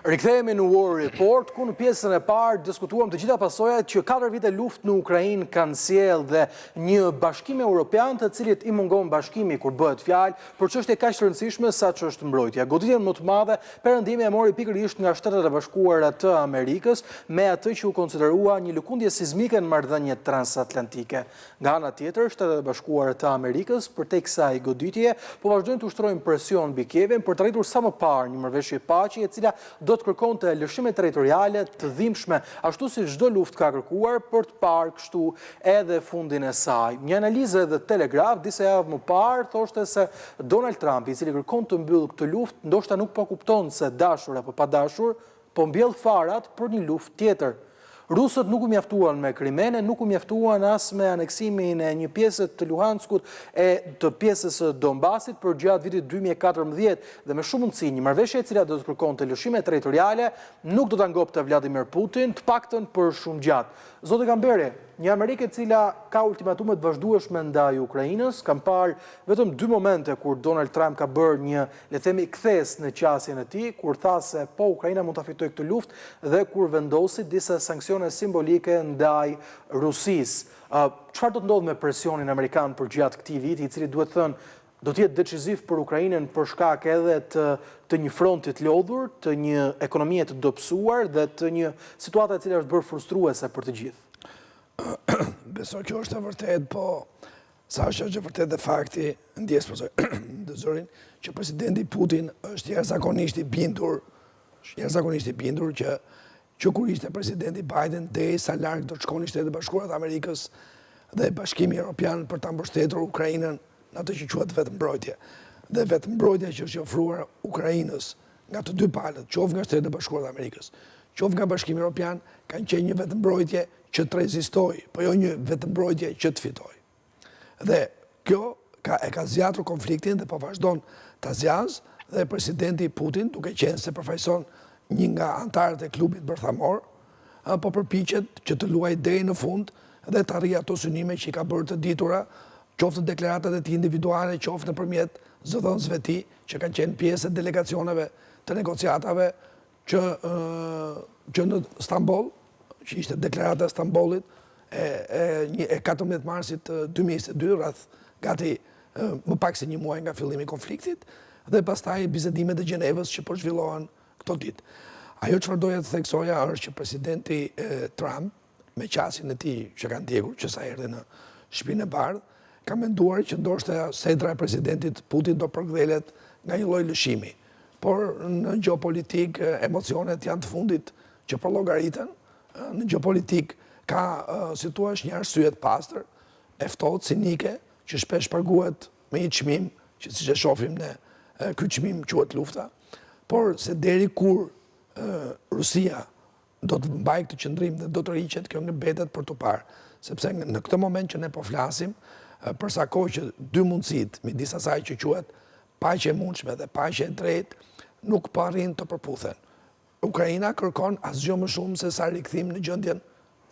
Rikthehemi në War Report, ku në pjesën e parë diskutuam të gjitha pasojat që 4 vite luftë në Ukrainë kanë sjellë dhe një bashkim europian të cilit i mungon bashkimi kur bëhet fjalë për çështje kaq të rëndësishme sa ç'është mbrojtja. Goditjen më të madhe Perëndimi e mori pikërisht nga Shtetet e Bashkuara të Amerikës me atë që u konsiderua një lëkundje sizmike në marrëdhëniet transatlantike. Nga ana tjetër, Shtetet e Bashkuara të Amerikës, përtej kësaj goditjeje, po vazhdojnë të ushtrojnë presion mbi Kievin për të arritur sa më parë një marrëveshje paqeje e cila do të kërkonte lëshime territoriale të dhimbshme, ashtu si çdo luftë ka kërkuar për të parë kështu edhe fundin e saj. Një analizë e The Telegraph disa javë më parë thoshte se Donald Trump, i cili kërkon të mbyllë këtë luftë, ndoshta nuk po kupton se dashur apo pa dashur, po mbjell farat për një luftë tjetër. Rusët nuk u mjaftuan me Krimenë, nuk u mjaftuan as me aneksimin e një pjese të Luhanskut e të pjesës së Donbasit përgjatë vitit 2014 dhe me shumë mundësi një marrëveshje e cila do të kërkonte lëshime territoriale nuk do ta ngopte Vladimir Putin, të paktën për shumë gjatë. Zoti Kamberi, një Amerikë e cila ka ultimatume të vazhdueshme ndaj Ukrainës, kam parë vetëm dy momente kur Donald Trump ka bërë një, le të themi, kthesë në qasjen e tij, kur tha se po Ukraina mund ta fitojë këtë luftë dhe kur vendosi disa sanksione simbolike ndaj Rusisë. Çfarë do të ndodhë me presionin amerikan përgjatë këtij viti, i cili duhet thënë do të jetë deciziv për Ukrainën për shkak edhe të të një fronti të lodhur, të një ekonomie të dobësuar dhe të një situate e cila është bërë frustruese për të gjithë. Besoj kjo është e vërtetë, po sa është është e vërtetë dhe fakti, ndjesë për zërin, që presidenti Putin është jashtëzakonisht i bindur, është jashtëzakonisht i bindur që që kur ishte presidenti Biden, deri sa larg do të shkonin Shtetet e Bashkuara të Amerikës dhe Bashkimi Evropian për ta mbështetur Ukrainën në atë që quhet vetëmbrojtje. Dhe vetëmbrojtja që është i ofruar Ukrainës nga të dy palët, qoftë nga Shtetet e Bashkuara të Amerikës, qoftë nga Bashkimi Evropian, kanë qenë një vetëmbrojtje që të rezistojë, po jo një vetëmbrojtje që të fitojë. Dhe kjo ka, e ka zgjatur konfliktin dhe po vazhdon ta zgjasë dhe presidenti Putin, duke qenë se përfaqëson një nga anëtarët e klubit bërthamor, po përpiqet që të luajë deri në fund dhe të arrijë ato synime që i ka bërë të ditura, qoftë në deklaratat e tij individuale, qoftë nëpërmjet zëdhënësve të tij, që kanë qenë pjesë e delegacioneve të negociatave që që në Stamboll, që ishte deklarata e Stambollit e e e 14 marsit 2022, rreth gati më pak se një muaj nga fillimi i konfliktit dhe pastaj bisedimet e Gjenevës që po zhvillohen këto ditë. Ajo çfarë doja të theksoja është që presidenti Trump me qasjen e tij që ka ndjekur që sa erdhi në Shtëpinë e Bardhë, ka menduar që ndoshta sedra e presidentit Putin do përkëdhelet nga një lloj lëshimi. Por në gjeopolitikë emocionet janë të fundit që përllogariten, në gjeopolitikë ka, si thua, një arsye të pastër, e ftohtë, cinike, që shpesh paguhet me një çmim, që siç e shohim ne, ky çmim quhet lufta, por se deri kur Rusia do të mbajë këtë qëndrim dhe do të tërhiqet, kjo mbetet për t'u parë. Sepse në këtë moment që ne po flasim, për sa kohë që dy mundësitë, midis asaj që quhet paqe e mundshme dhe paqe e drejtë, nuk po arrijnë të përputhen. Ukraina kërkon asgjë më shumë se sa rikthim në gjendjen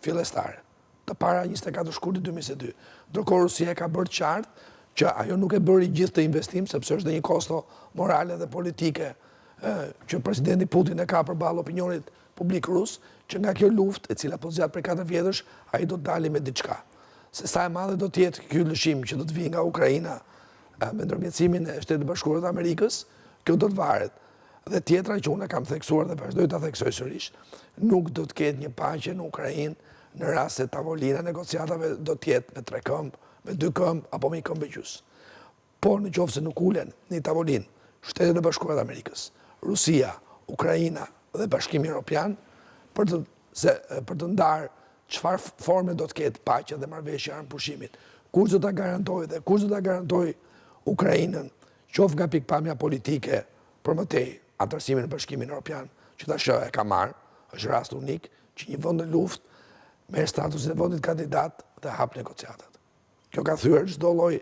fillestare, të para 24 shkurtit 2022. Ndërkohë Rusia e ka bërë të qartë që ajo nuk e bëri gjithë këtë investim, sepse është dhe një kosto morale dhe politike që presidenti Putin e ka përballë opinionit publik rus, që nga kjo luftë, e cila po zgjat prej 4 vjetësh, ai do të dali me diçka. Se sa e madhe do të jetë ky lëshim që do të vijë nga Ukraina me ndërmjetësimin e Shteteve të Bashkuara të Amerikës, kjo do të varet. Dhe tjetra që unë e kam theksuar dhe vazhdoj ta theksoj sërish, nuk do të ketë një paqe në Ukrainë në rast se tavolina e negociatave do të jetë me tre këmbë, me dy këmbë apo me një këmbë e gjysmë. Por në qoftë se nuk ulen në një tavolinë Shtetet e Bashkuara të Amerikës, Rusia, Ukraina dhe Bashkimi Evropian për të se për të ndarë çfarë forme do të ketë paqja dhe marrëveshja e armëpushimit, kush do ta garantojë dhe kush do ta garantojë Ukrainën qoftë nga pikëpamja politike për më tej anëtarësimin në Bashkimin Europian, që tash e ka marrë, është rast unik që një vend në luftë merr statusin e vendit kandidat dhe hap negociatat. Kjo ka thyer çdo lloj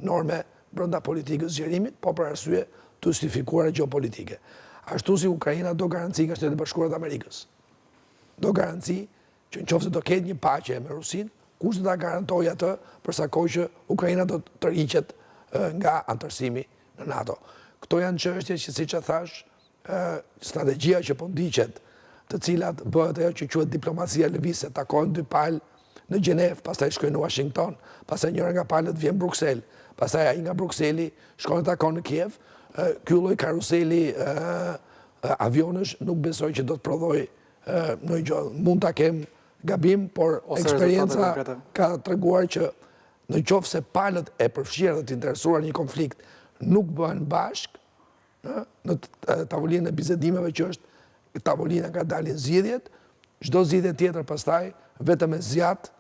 norme brenda politikës zgjerimit, po për arsye të justifikuara gjeopolitike. Ashtu si Ukraina do garanci nga Shtetet e Bashkuara të Amerikës. Do garanci që në qoftë se do ketë një paqe me Rusinë, kush do ta garantojë atë për sa kohë që Ukraina do të tërhiqet nga anëtarësimi në NATO. Këto janë çështje që siç e thashë, strategjia që po ndiqet, të cilat bëhet ajo që quhet diplomacia lëvizëse, takohen dy palë në Gjenevë, pastaj shkojnë në Washington, pastaj njëra nga palët vjen në Bruksel, pastaj ai nga Brukseli shkon e takon në Kiev, ky lloj karuseli avionësh nuk besoj që do të prodhojë ndonjë gjë. Mund ta kem gabim, por eksperienca ka treguar që në qoftë se palët e përfshirë dhe të interesuar në një konflikt nuk bëhen bashkë, në tavolinën e bisedimeve që është tavolina nga dalin zgjidhjet, çdo zgjidhje tjetër pastaj vetëm e zgjat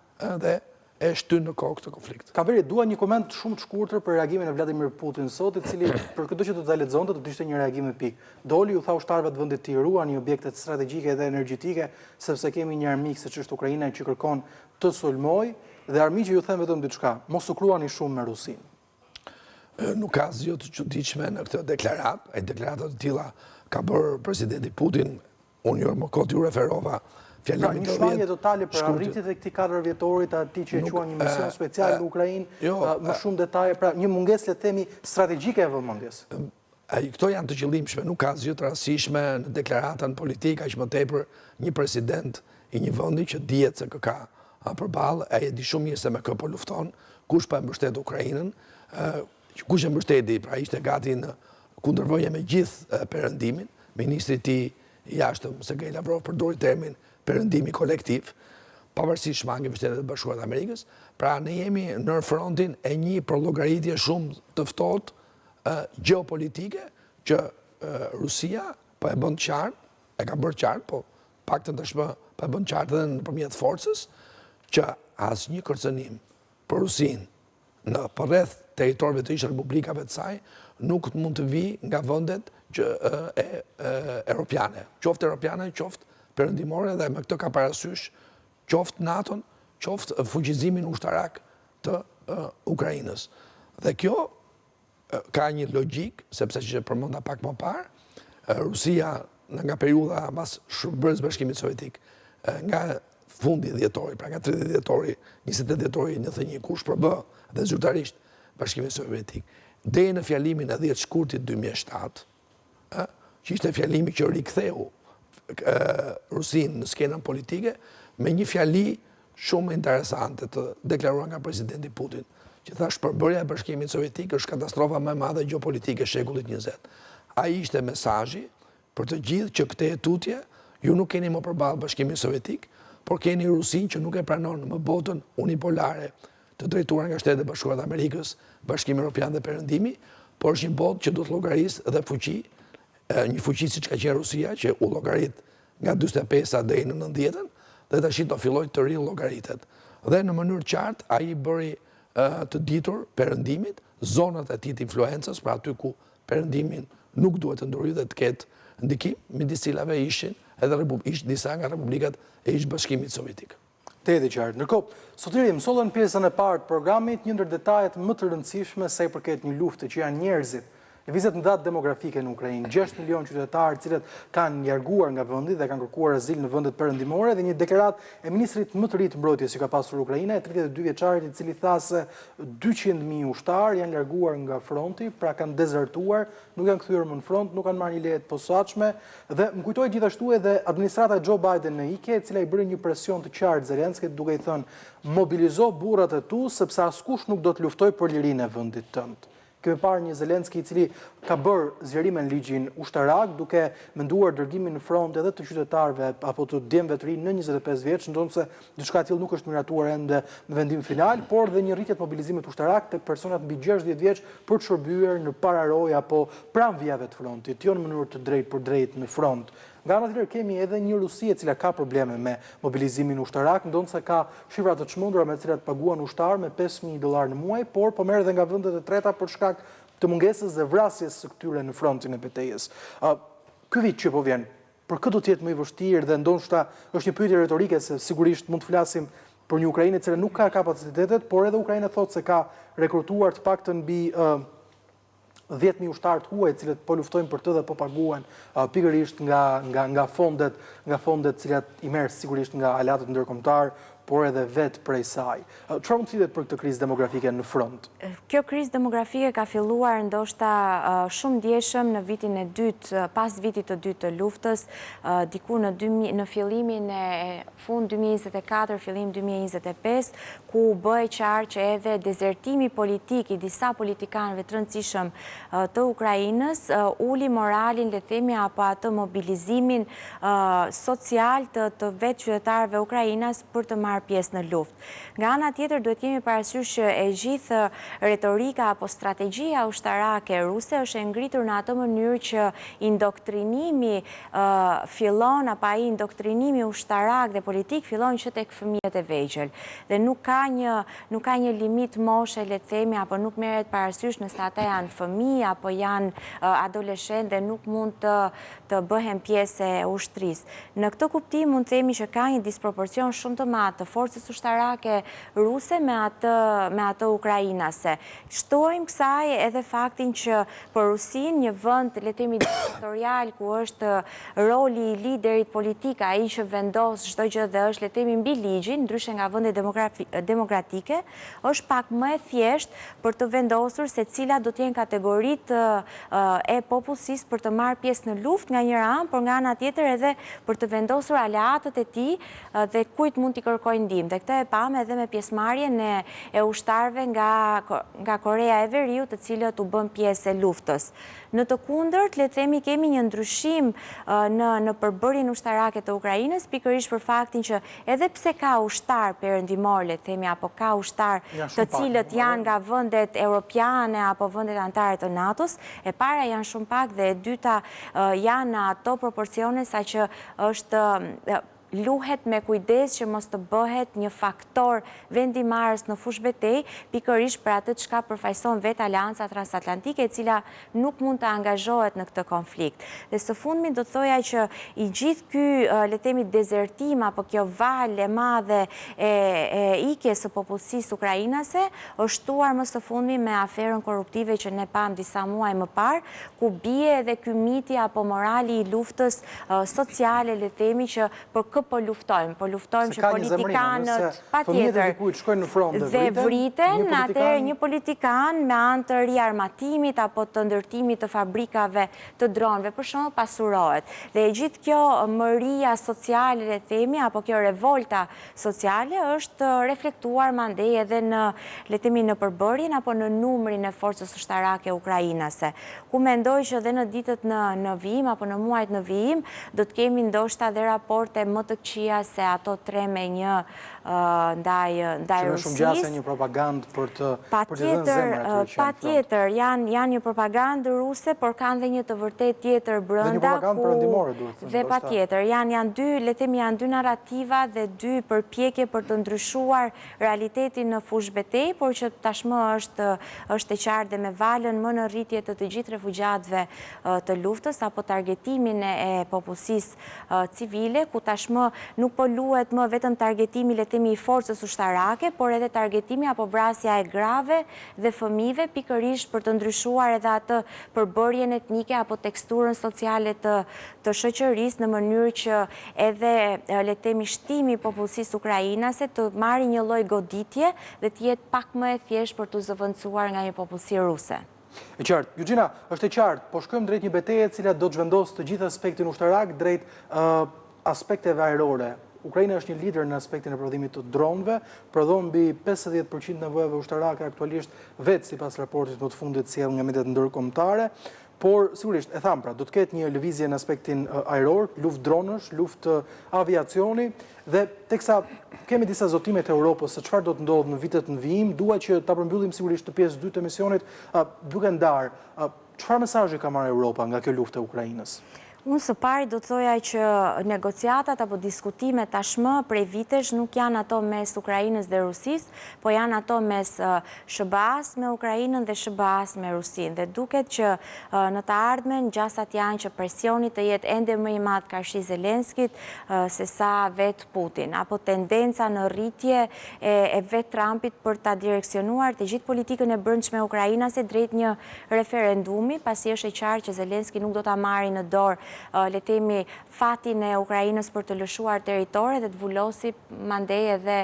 dhe E shtyn në kohë këtë konflikt. Kamberi, dua një koment shumë të shkurtër për reagimin e Vladimir Putin sot, i cili për këdo që do ta lexonte do të ishte një reagim epik. Doli, u tha ushtarëve të vendit të tij, ruani objektet strategjike dhe energjetike, sepse kemi një armik siç është Ukraina që kërkon të sulmojë dhe armiqve ju them vetëm diçka, mos u kruani shumë me Rusinë. Nuk ka asgjë të çuditshme në këtë deklaratë, ai deklarata të tilla ka bërë presidenti Putin, unë jo më kot iu referova fjalimit të 10. Pra një shmangie totale për arritjet e këtij 4 vjetorit, atij që e quan një mision special në Ukrainë, jo, më shumë detaje, pra një mungesë le të themi strategjike e vëmendjes. Këto janë të qëllimshme, nuk ka asgjë të rastësishme në deklaratën politike, aq më tepër një president i një vendi që dihet se kë ka përballë, ai e di shumë mirë se me kë po lufton, kush po e mbështet Ukrainën, kush e mbështeti, pra ishte gati në kundërvënie me gjithë perëndimin, ministri i tij i jashtëm Sergej Lavrov përdori termin perëndimi kolektiv, pavarësisht shmangieve Shteteve të Bashkuara të Amerikës, pra ne jemi në frontin e një përllogaritje shumë të ftohtë gjeopolitike që Rusia po e bën të qartë, e ka bërë qartë, po paktën tashmë po e bën qartë edhe nëpërmjet forcës, që asnjë kërcënim për Rusinë në përreth territoreve të ish republikave të saj, nuk mund të vijë nga vendet që e, e, europiane, qoftë europiane, qoftë perëndimore dhe me këtë ka parasysh qoftë NATO-n, qoftë fuqizimin ushtarak të Ukrainës. Dhe kjo ka një logjikë, sepse që përmenda pak më parë, Rusia nga periudha mas shpërbërjes Bashkimit Sovjetik, nga fundi i dhjetorit, pra nga 30 dhjetori, 28 dhjetori 91, kur u shpërbë dhe zyrtarisht Bashkimi Sovjetik, deri në fjalimin e 10 shkurtit 2007, që ishte fjalimi që riktheu Rusinë në skenën politike, me një fjali shumë interesante të deklaruar nga presidenti Putin, që tha shpërbërja e Bashkimit Sovjetik është katastrofa më e madhe gjeopolitike e shekullit 20. Ai ishte mesazhi për të gjithë që këtej e tutje, ju nuk keni më përballë Bashkimin Sovjetik, por keni Rusinë që nuk e pranon më botën unipolare të drejtuar nga Shtetet e Bashkuara të Amerikës, Bashkimi Evropian dhe Perëndimi, por është një botë që do të llogarisë dhe fuqi, një fuqi siç ka qenë Rusia, që u llogarit nga 45-a deri në 90-ën, dhe tashi do fillojë të rillogaritet. Dhe në mënyrë qartë, ai bëri të ditur Perëndimit, zonat e tij të influencës, pra aty ku Perëndimi nuk duhet të ndërhyjë dhe të ketë ndikim, midis cilave ishin edhe ishin disa nga republikat e ish Bashkimit Sovjetik. Tejet e qartë. Ndërkohë, Sotiri, më sollën pjesën e parë të programit një ndër detajet më të rëndësishme sa i përket një lufte që janë njerëzit. Lëvizjet e mëdha demografike në Ukrainë, 6 milion qytetarë të cilët kanë larguar nga vendi dhe kanë kërkuar azil në vendet perëndimore dhe një deklaratë e ministrit më të ri të mbrojtjes që ka pasur Ukraina, e 32 vjeçarit i cili tha se 200.000 ushtarë janë larguar nga fronti, pra kanë dezertuar, nuk janë kthyer më në front, nuk kanë marrë një leje të posaçme Dhe më kujtoi gjithashtu edhe administrata e Joe Biden në ikje, e cila i bëri një presion të qartë Zelenskit duke i thënë mobilizo burrat e tu sepse askush nuk do të luftojë për lirinë e vendit tënd. Kemi parë një Zelenski i cili ka bërë zgjerime në ligjin ushtarak duke menduar dërgimin në front edhe të qytetarëve apo të djemve të rinj nën 25 vjeç, ndonëse diçka e tillë nuk është miratuar ende me vendim final, por dhe një rritje të mobilizimit ushtarak tek personat mbi 60 vjeç për të shërbyer në pararojë apo pranë vijave të frontit, jo në mënyrë të drejtpërdrejtë në front. Nga ana tjetër kemi edhe një Rusi e cila ka probleme me mobilizimin ushtarak, ndonëse ka shifra të çmendura me të cilat paguan ushtarë me 5000 dollarë në muaj, por po merr edhe nga vendet e treta për shkak të mungesës dhe vrasjes së këtyre në frontin e betejës. Ky vit që po vjen, Për kë do të jetë më i vështirë dhe ndoshta është një pyetje retorike se sigurisht mund të flasim për një Ukrainë e cila nuk ka kapacitetet, por edhe Ukraina thotë se ka rekrutuar të paktën mbi 10.000 ushtarë të huaj, të cilët po luftojnë për të dhe po paguhen pikërisht nga nga nga fondet, nga fondet të cilat i merr sigurisht nga aleatët ndërkombëtarë, por edhe vetë prej saj. Çfarë mund të flitet për këtë krizë demografike në front? Kjo krizë demografike ka filluar ndoshta shumë ndjeshëm në vitin e dytë, pas vitit të dytë të luftës, diku në në fillimin e fund 2024, fillim 2025, ku u bë e qartë që edhe dezertimi politik i disa politikanëve të rëndësishëm të Ukrainës uli moralin, le të themi, apo atë mobilizimin social të të vetë qytetarëve ukrainas për të marrë. marrë pjesë në luftë. Nga ana tjetër duhet kemi parasysh që e gjithë retorika apo strategjia ushtarake ruse është e ngritur në atë mënyrë që indoktrinimi fillon apo ai indoktrinimi ushtarak dhe politik fillon që tek fëmijët e vegjël dhe nuk ka një nuk ka një limit moshe le të themi apo nuk merret parasysh nëse ata janë fëmijë apo janë adoleshentë dhe nuk mund të të bëhen pjesë e ushtrisë. Në këtë kuptim mund të themi që ka një disproporcion shumë të madh të forcës ushtarake ruse me atë me atë ukrainase. Shtojmë kësaj edhe faktin që për Rusinë, një vend le të themi diktatorial ku është roli i liderit politik ai që vendos çdo gjë dhe është le të themi mbi ligjin, ndryshe nga vendet demokratike, është pak më e thjeshtë për të vendosur se cilat do të jenë kategoritë e popullsisë për të marrë pjesë në luftë nga njëra anë, por nga ana tjetër edhe për të vendosur aleatët e tij dhe kujt mund t'i kërkojë ndihmë. Dhe këtë e pamë edhe me pjesëmarrjen e e ushtarëve nga nga Koreja e Veriut, të cilët u bënë pjesë e luftës. Në të kundërt, le të themi kemi një ndryshim në në përbërjen ushtarake të Ukrainës, pikërisht për faktin që Edhe pse ka ushtarë perëndimorë, le të themi, apo ka ushtarë të cilët janë nga vendet europiane apo vendet anëtare të NATO-s, e para janë shumë pak dhe e dyta janë në ato proporcione saqë është luhet me kujdes që mos të bëhet një faktor vendimmarrës në fushëbetejë, pikërisht për atë çka përfaqëson vetë Aleanca Transatlantike, e cila nuk mund të angazhohet në këtë konflikt. Dhe së fundmi do të thoja që i gjithë ky, le të themi, dezertim apo kjo valë e madhe e ikjes së popullsisë ukrainase është shtuar më së fundmi me aferën korruptive që ne pamë disa muaj më parë, ku bie edhe ky miti apo morali i luftës sociale, le të themi, që për kë po luftojmë, po luftojmë që politikanët, patjetër, dhe vriten, atëherë një politikan me anë të riarmatimit apo të ndërtimit të fabrikave të dronëve, për shembull, pasurohet. Dhe e gjithë kjo mëria sociale, le të themi, apo kjo revolta sociale është reflektuar mandej edhe në, le të themi, në përbërjen apo në numrin e forcës ushtarake ukrainase. Ku mendoj që dhe në ditët në në vijim apo në muajt në vijim do të kemi ndoshta dhe raporte më të këqija se ato 3 me 1 ndaj ndaj Që me shumë gjasa Rusisë. një propagandë për të për të dhënë Patjetër, zemër atyre që janë në front. patjetër, janë janë një propagandë ruse, por kanë dhe një të vërtetë tjetër Dhe një brenda propagandë ku perëndimore, duhet thënë, dhe ndoshta. patjetër, janë janë dy, le të themi janë dy narrativa dhe dy përpjekje për të ndryshuar realitetin në fushëbetejë, por që tashmë është është e qartë dhe me valën më në rritje të të gjithë refugjatëve të luftës apo targetimin e popullsisë civile, ku tashmë nuk po luhet më vetëm targetimi, le të themi, i forcës ushtarake, por edhe targetimi apo vrasja e grave dhe fëmijëve, pikërisht për të ndryshuar edhe atë përbërjen etnike apo teksturën sociale të të shoqërisë në mënyrë që edhe le të themi shtimi i popullsisë ukrainase të marrë një lloj goditje dhe të jetë pak më e thjeshtë për t'u zëvendësuar nga një popullsi ruse. E qartë. Juxhina, është e qartë, po shkojmë drejt një beteje e cila do të zhvendosë të gjithë aspektin ushtarak drejt aspekteve ajrore. Ukraina është një lider në aspektin e prodhimit të dronëve, prodhon mbi 50% nevojave ushtarake aktualisht vetë sipas raportit më të fundit sjellë nga mediat ndërkombëtare. Por, sigurisht, e thamë pra, do të ketë një lëvizje në aspektin ajror, luftë dronësh, luftë aviacioni, dhe teksa kemi disa zotime të Europës se çfarë do të ndodhë në vitet në vijim, dua që ta përmbyllim sigurisht të pjesë 2 të emisionit, duke ndarë, çfarë mesazhi ka marrë Europa nga kjo luftë e Ukrainës? Unë së pari do të thoja që negociatat apo diskutimet tashmë prej vitesh nuk janë ato mes Ukrainës dhe Rusisë, po janë ato mes SHBA-s me Ukrainën dhe SHBA-s me Rusinë. Dhe duket që në të ardhmen gjasat janë që presioni të jetë ende më i madh karshi Zelenskit se sa vetë Putin, apo tendenca në rritje e vetë Trumpit për ta direksionuar të gjithë politikën e brendshme ukrainase drejt një referendumi, pasi është e qartë që Zelenski nuk do ta marrë në dorë, le të themi, fatin e Ukrainës për të lëshuar territore dhe të vulosi mandej edhe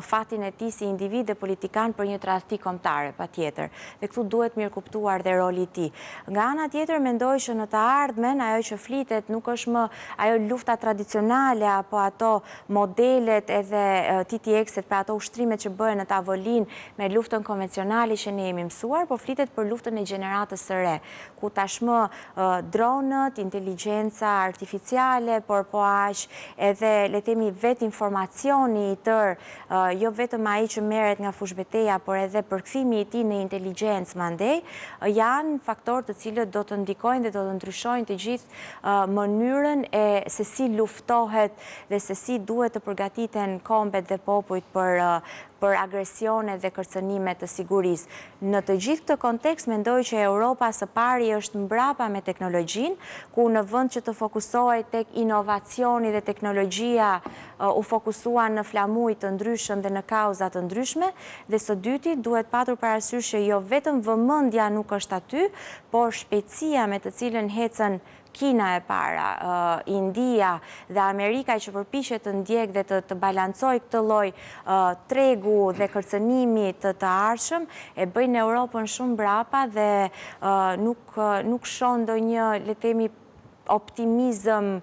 fatin e tij si individ dhe politikan për një tradhti kombëtare, patjetër. Dhe këtu duhet mirëkuptuar dhe roli i tij. Nga ana tjetër mendoj që në të ardhmen ajo që flitet nuk është më ajo lufta tradicionale apo ato modelet edhe TTX-et, pra ato ushtrimet që bëhen në tavolinë me luftën konvencionale që ne jemi mësuar, po flitet për luftën e gjeneratës së re, ku tashmë dronët, inteligjencën. inteligjenca artificiale, por po aq edhe, le të themi, vetë informacioni i tërë, jo vetëm ai që merret nga fushëbeteja, por edhe përkthimi i tij në inteligjencë mandej, janë faktorë të cilët do të ndikojnë dhe do të ndryshojnë të gjithë mënyrën e se si luftohet dhe se si duhet të përgatiten kombet dhe popujt për për agresione dhe kërcënime të sigurisë. Në të gjithë këtë kontekst mendoj që Europa së pari është mbrapa me teknologjinë, ku në vend që të fokusohej tek inovacioni dhe teknologjia u fokusua në flamuj të ndryshëm dhe në kauza të ndryshme, dhe së dyti duhet patur parasysh që jo vetëm vëmendja nuk është aty, por shpejtësia me të cilën ecën Kina e para, India dhe Amerika që përpiqet të ndjekë dhe të të balancojë këtë lloj tregu dhe kërcënimi të të ardhshëm, e bëjnë Europën shumë mbrapa dhe nuk nuk shoh ndonjë, le të themi, optimizëm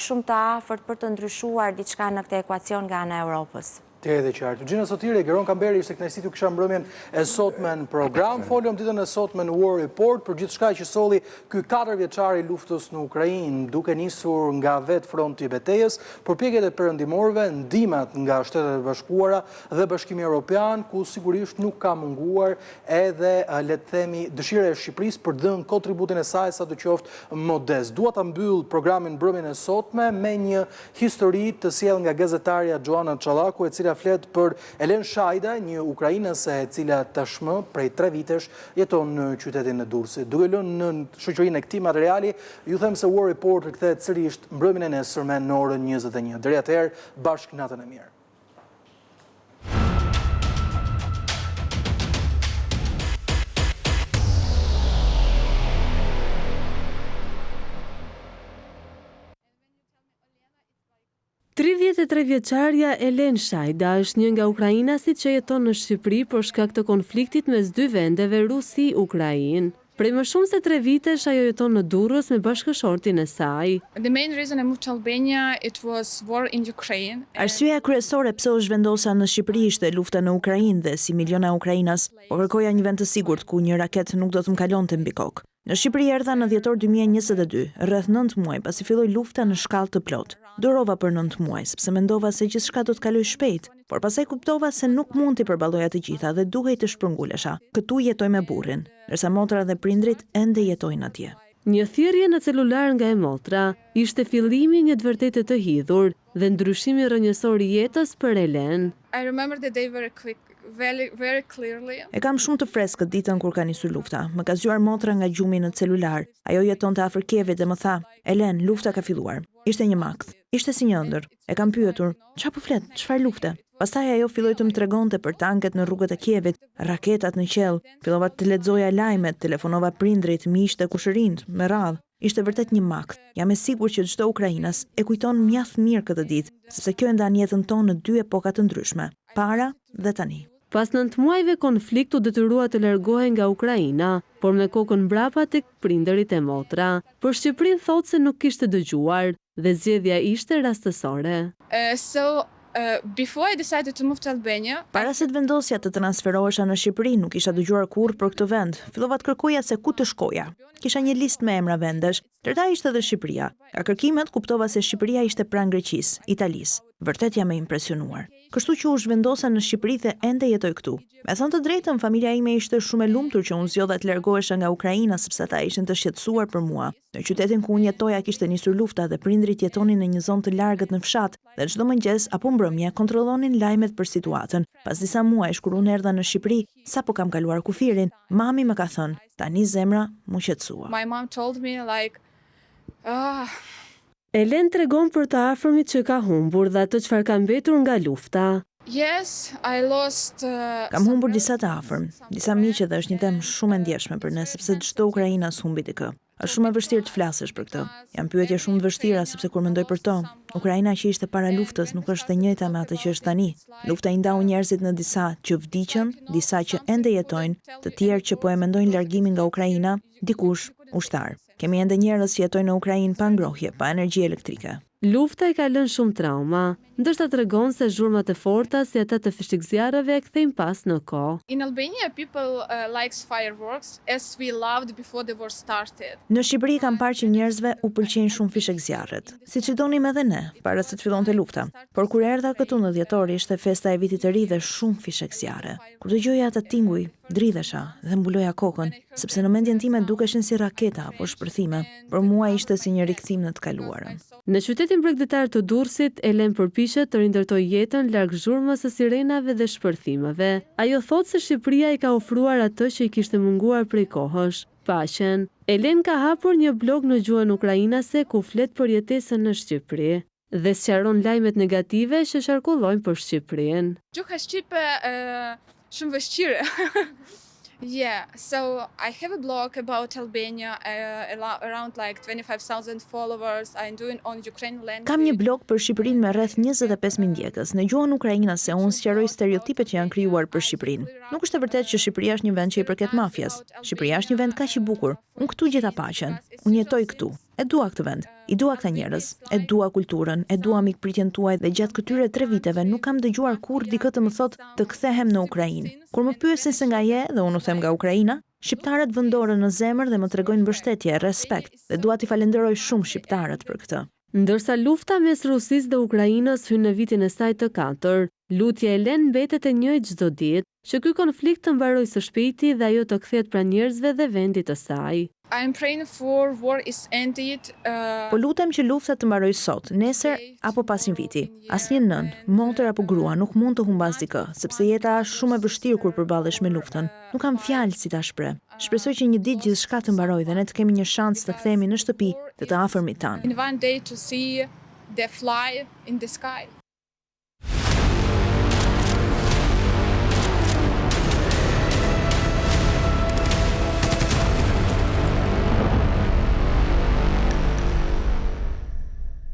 shumë të afërt për të ndryshuar diçka në këtë ekuacion nga ana e Europës. Tejet e qartë. Xhina Sotiri, Geron Kamberi, ishte kënaqësi t'ju kisha mbrëmjen e sotme në program. Folëm ditën e sotme në War Report për gjithçka që solli ky katërvjeçar i luftës në Ukrainë, duke nisur nga vetë fronti i betejës, përpjekjet e perëndimorëve, ndihmat nga Shtetet e Bashkuara dhe Bashkimi Evropian, ku sigurisht nuk ka munguar edhe le të themi dëshira e Shqipërisë për të dhënë kontributin e saj sado qoftë modest. Dua ta mbyll programin mbrëmjen e sotme me një Histori të sjellë nga gazetarja Xhoana Çollaku, e cila flet për Elen Shajda, një ukrainase e cila tashmë prej tre vitesh jeton në qytetin e Durrësit. Duke lënë në shoqërinë e këtij materiali, ju them se War Report rikthehet sërish mbrëmjen e nesërme në orën 21. Deri atëherë, bashkë natën e mirë. 33 vjeçarja Elen Shajda është një nga ukrainasit që jeton në Shqipëri për shkak të konfliktit mes dy vendeve Rusi-Ukrainë. Prej më shumë se tre vitesh ajo jeton në Durrës me bashkëshortin e saj. The main reason I moved to Albania it was war in Ukraine. Arsyeja kryesore pse u zhvendosa në Shqipëri ishte lufta në Ukrainë dhe si miliona ukrainas, po kërkoja një vend të sigurt ku një raketë nuk do të më kalonte mbi kokë. Në Shqipëri erdha në dhjetor 2022, rreth 9 muaj pasi filloi lufta në shkallë të plotë. Durova për 9 muaj, sepse mendova se gjithçka do të kalojë shpejt, por pastaj kuptova se nuk mund t'i përballoja të gjitha dhe duhej të shpërngulesha. Këtu jetoj me burrin, ndërsa motra dhe prindrit ende jetojnë atje. Një thirrje në celular nga e motra ishte fillimi i një të vërtete të hidhur dhe ndryshimi rrënjësor i jetës për Elen. I remember the day very quick, very, very clearly. E kam shumë të freskët ditën kur ka nisur lufta. Më ka zgjuar motra nga gjumi në celular. Ajo jetonte afër Kievit dhe më tha, Elen, lufta ka filluar. Ishte një makth. Ishte si një ëndërr. E kam pyetur, çfarë po flet, çfarë lufte? Pastaj ajo filloi të më tregonte për tanket në rrugët e Kievit, raketat në qiell. Fillova të lexoja lajmet, telefonova prindrit, miqtë e kushërinjtë, me radhë. Ishte vërtet një makth. Jam e sigurt që çdo ukrainas e kujton mjaft mirë këtë ditë, sepse kjo e ndan jetën tonë në dy epoka të ndryshme, para dhe tani. Pas nëntë muajve konflikt u detyrua të largohej nga Ukraina, por me kokën mbrapa tek prindërit e motra. Për Shqipërinë thotë se nuk kishte dëgjuar dhe zgjedhja ishte rastësore. So, before I decided to move to Albania, Para se të vendosja të transferohesha në Shqipëri, nuk kisha dëgjuar kurrë për këtë vend. Fillova të kërkoja se ku të shkoja. Kisha një listë me emra vendesh, ndër ta ishte edhe Shqipëria. Nga kërkimet kuptova se Shqipëria ishte pranë Greqisë, Italisë. Vërtet jam e impresionuar. Kështu që u zhvendosa në Shqipëri dhe ende jetoj këtu. Me thënë të drejtën, familja ime ishte shumë e lumtur që unë zgjodha të largohesha nga Ukraina sepse ata ishin të shqetësuar për mua. Në qytetin ku unë jetoja kishte nisur lufta dhe prindërit jetonin në një zonë të largët në fshat dhe çdo mëngjes apo mbrëmje kontrollonin lajmet për situatën. Pas disa muajsh kur unë erdha në Shqipëri, sapo kam kaluar kufirin, mami më ka thënë, tani zemra m'u qetësua. My mom told me like, ah. Elen tregon për të afërmit që ka humbur dhe atë çfarë ka mbetur nga lufta. Yes, I lost Kam humbur disa të afërm, disa miq dhe është një temë shumë e ndjeshme për ne sepse çdo ukrainas humbi dikë. Është shumë e vështirë të flasësh për këtë. Janë pyetje shumë të vështira sepse kur mendoj për to, Ukraina që ishte para luftës nuk është e njëjta me atë që është tani. Lufta i ndau njerëzit në disa që vdiqën, disa që ende jetojnë, të tjerë që po e mendojnë largimin nga Ukraina, dikush ushtar. Kemi ende njerëz që jetojnë në Ukrainë pa ngrohje, pa energji elektrike. Lufta i ka lënë shumë trauma, ndërsa tregon se zhurmat e forta si ata të fishekzjarreve e kthejnë pas në kohë. In Albania people likes fireworks as we loved before the war started. Në Shqipëri kam parë që njerëzve u pëlqejnë shumë fishekzjarret, siç i donim edhe ne, para se të fillonte lufta. Por kur erdha këtu në dhjetor ishte festa e Vitit të Ri dhe shumë fishekzjarre. Kur dëgjoja ata tinguj, dridhesha dhe mbuloja kokën, sepse në mendjen time dukeshin si raketa apo shpërthime. Për mua ishte si një rikthim në të kaluarën. Në qytetin bregdetar të Durrësit, Elen përpiqet të rindërtojë jetën larg zhurmës së sirenave dhe shpërthimeve. Ajo thotë se Shqipëria i ka ofruar atë që i kishte munguar prej kohësh, paqen. Elen ka hapur një blog në gjuhën ukrainase ku flet për jetesën në Shqipëri dhe sqaron lajmet negative që qarkullojnë për Shqipërinë. Gjuha shqipe shumë vështirë. Yeah, so I have a blog about Albania, around like 25,000 followers. I'm doing on Ukrainian language. Kam një blog për Shqipërinë me rreth 25.000 ndjekës. Në gjuhën ukrainase unë sqaroj stereotipet që janë krijuar për Shqipërinë. Nuk është e vërtetë që Shqipëria është një vend që i përket mafias. Shqipëria është një vend kaq i bukur. Unë këtu gjeta paqen. Unë jetoj këtu. E dua këtë vend. I dua këta njerëz. E dua kulturën, e dua mikpritjen tuaj dhe gjatë këtyre tre viteve nuk kam dëgjuar kurrë dikë të më thotë të kthehem në Ukrainë. Kur më pyesin se nga je dhe unë u them nga Ukraina, shqiptarët vënë dorën në zemër dhe më tregojnë mbështetje, respekt dhe dua t'i falenderoj shumë shqiptarët për këtë. Ndërsa lufta mes Rusisë dhe Ukrainës hyn në vitin e saj të katër, lutja e Elen mbetet e njëjtë çdo ditë, që ky konflikt të mbarojë së shpejti dhe ajo të kthehet pranë njerëzve dhe vendit të saj. I'm praying for war is ended. Po lutem që lufta të mbarojë sot, nesër apo pas një viti. Asnjë nënë, motër apo grua nuk mund të humbasë dikë, sepse jeta është shumë e vështirë kur përballesh me luftën. Nuk kam fjalë si ta shpreh. Shpresoj që një ditë gjithçka të mbarojë dhe ne të kemi një shans të kthehemi në shtëpi dhe të afërmit tanë. In one day to see the fly in the sky.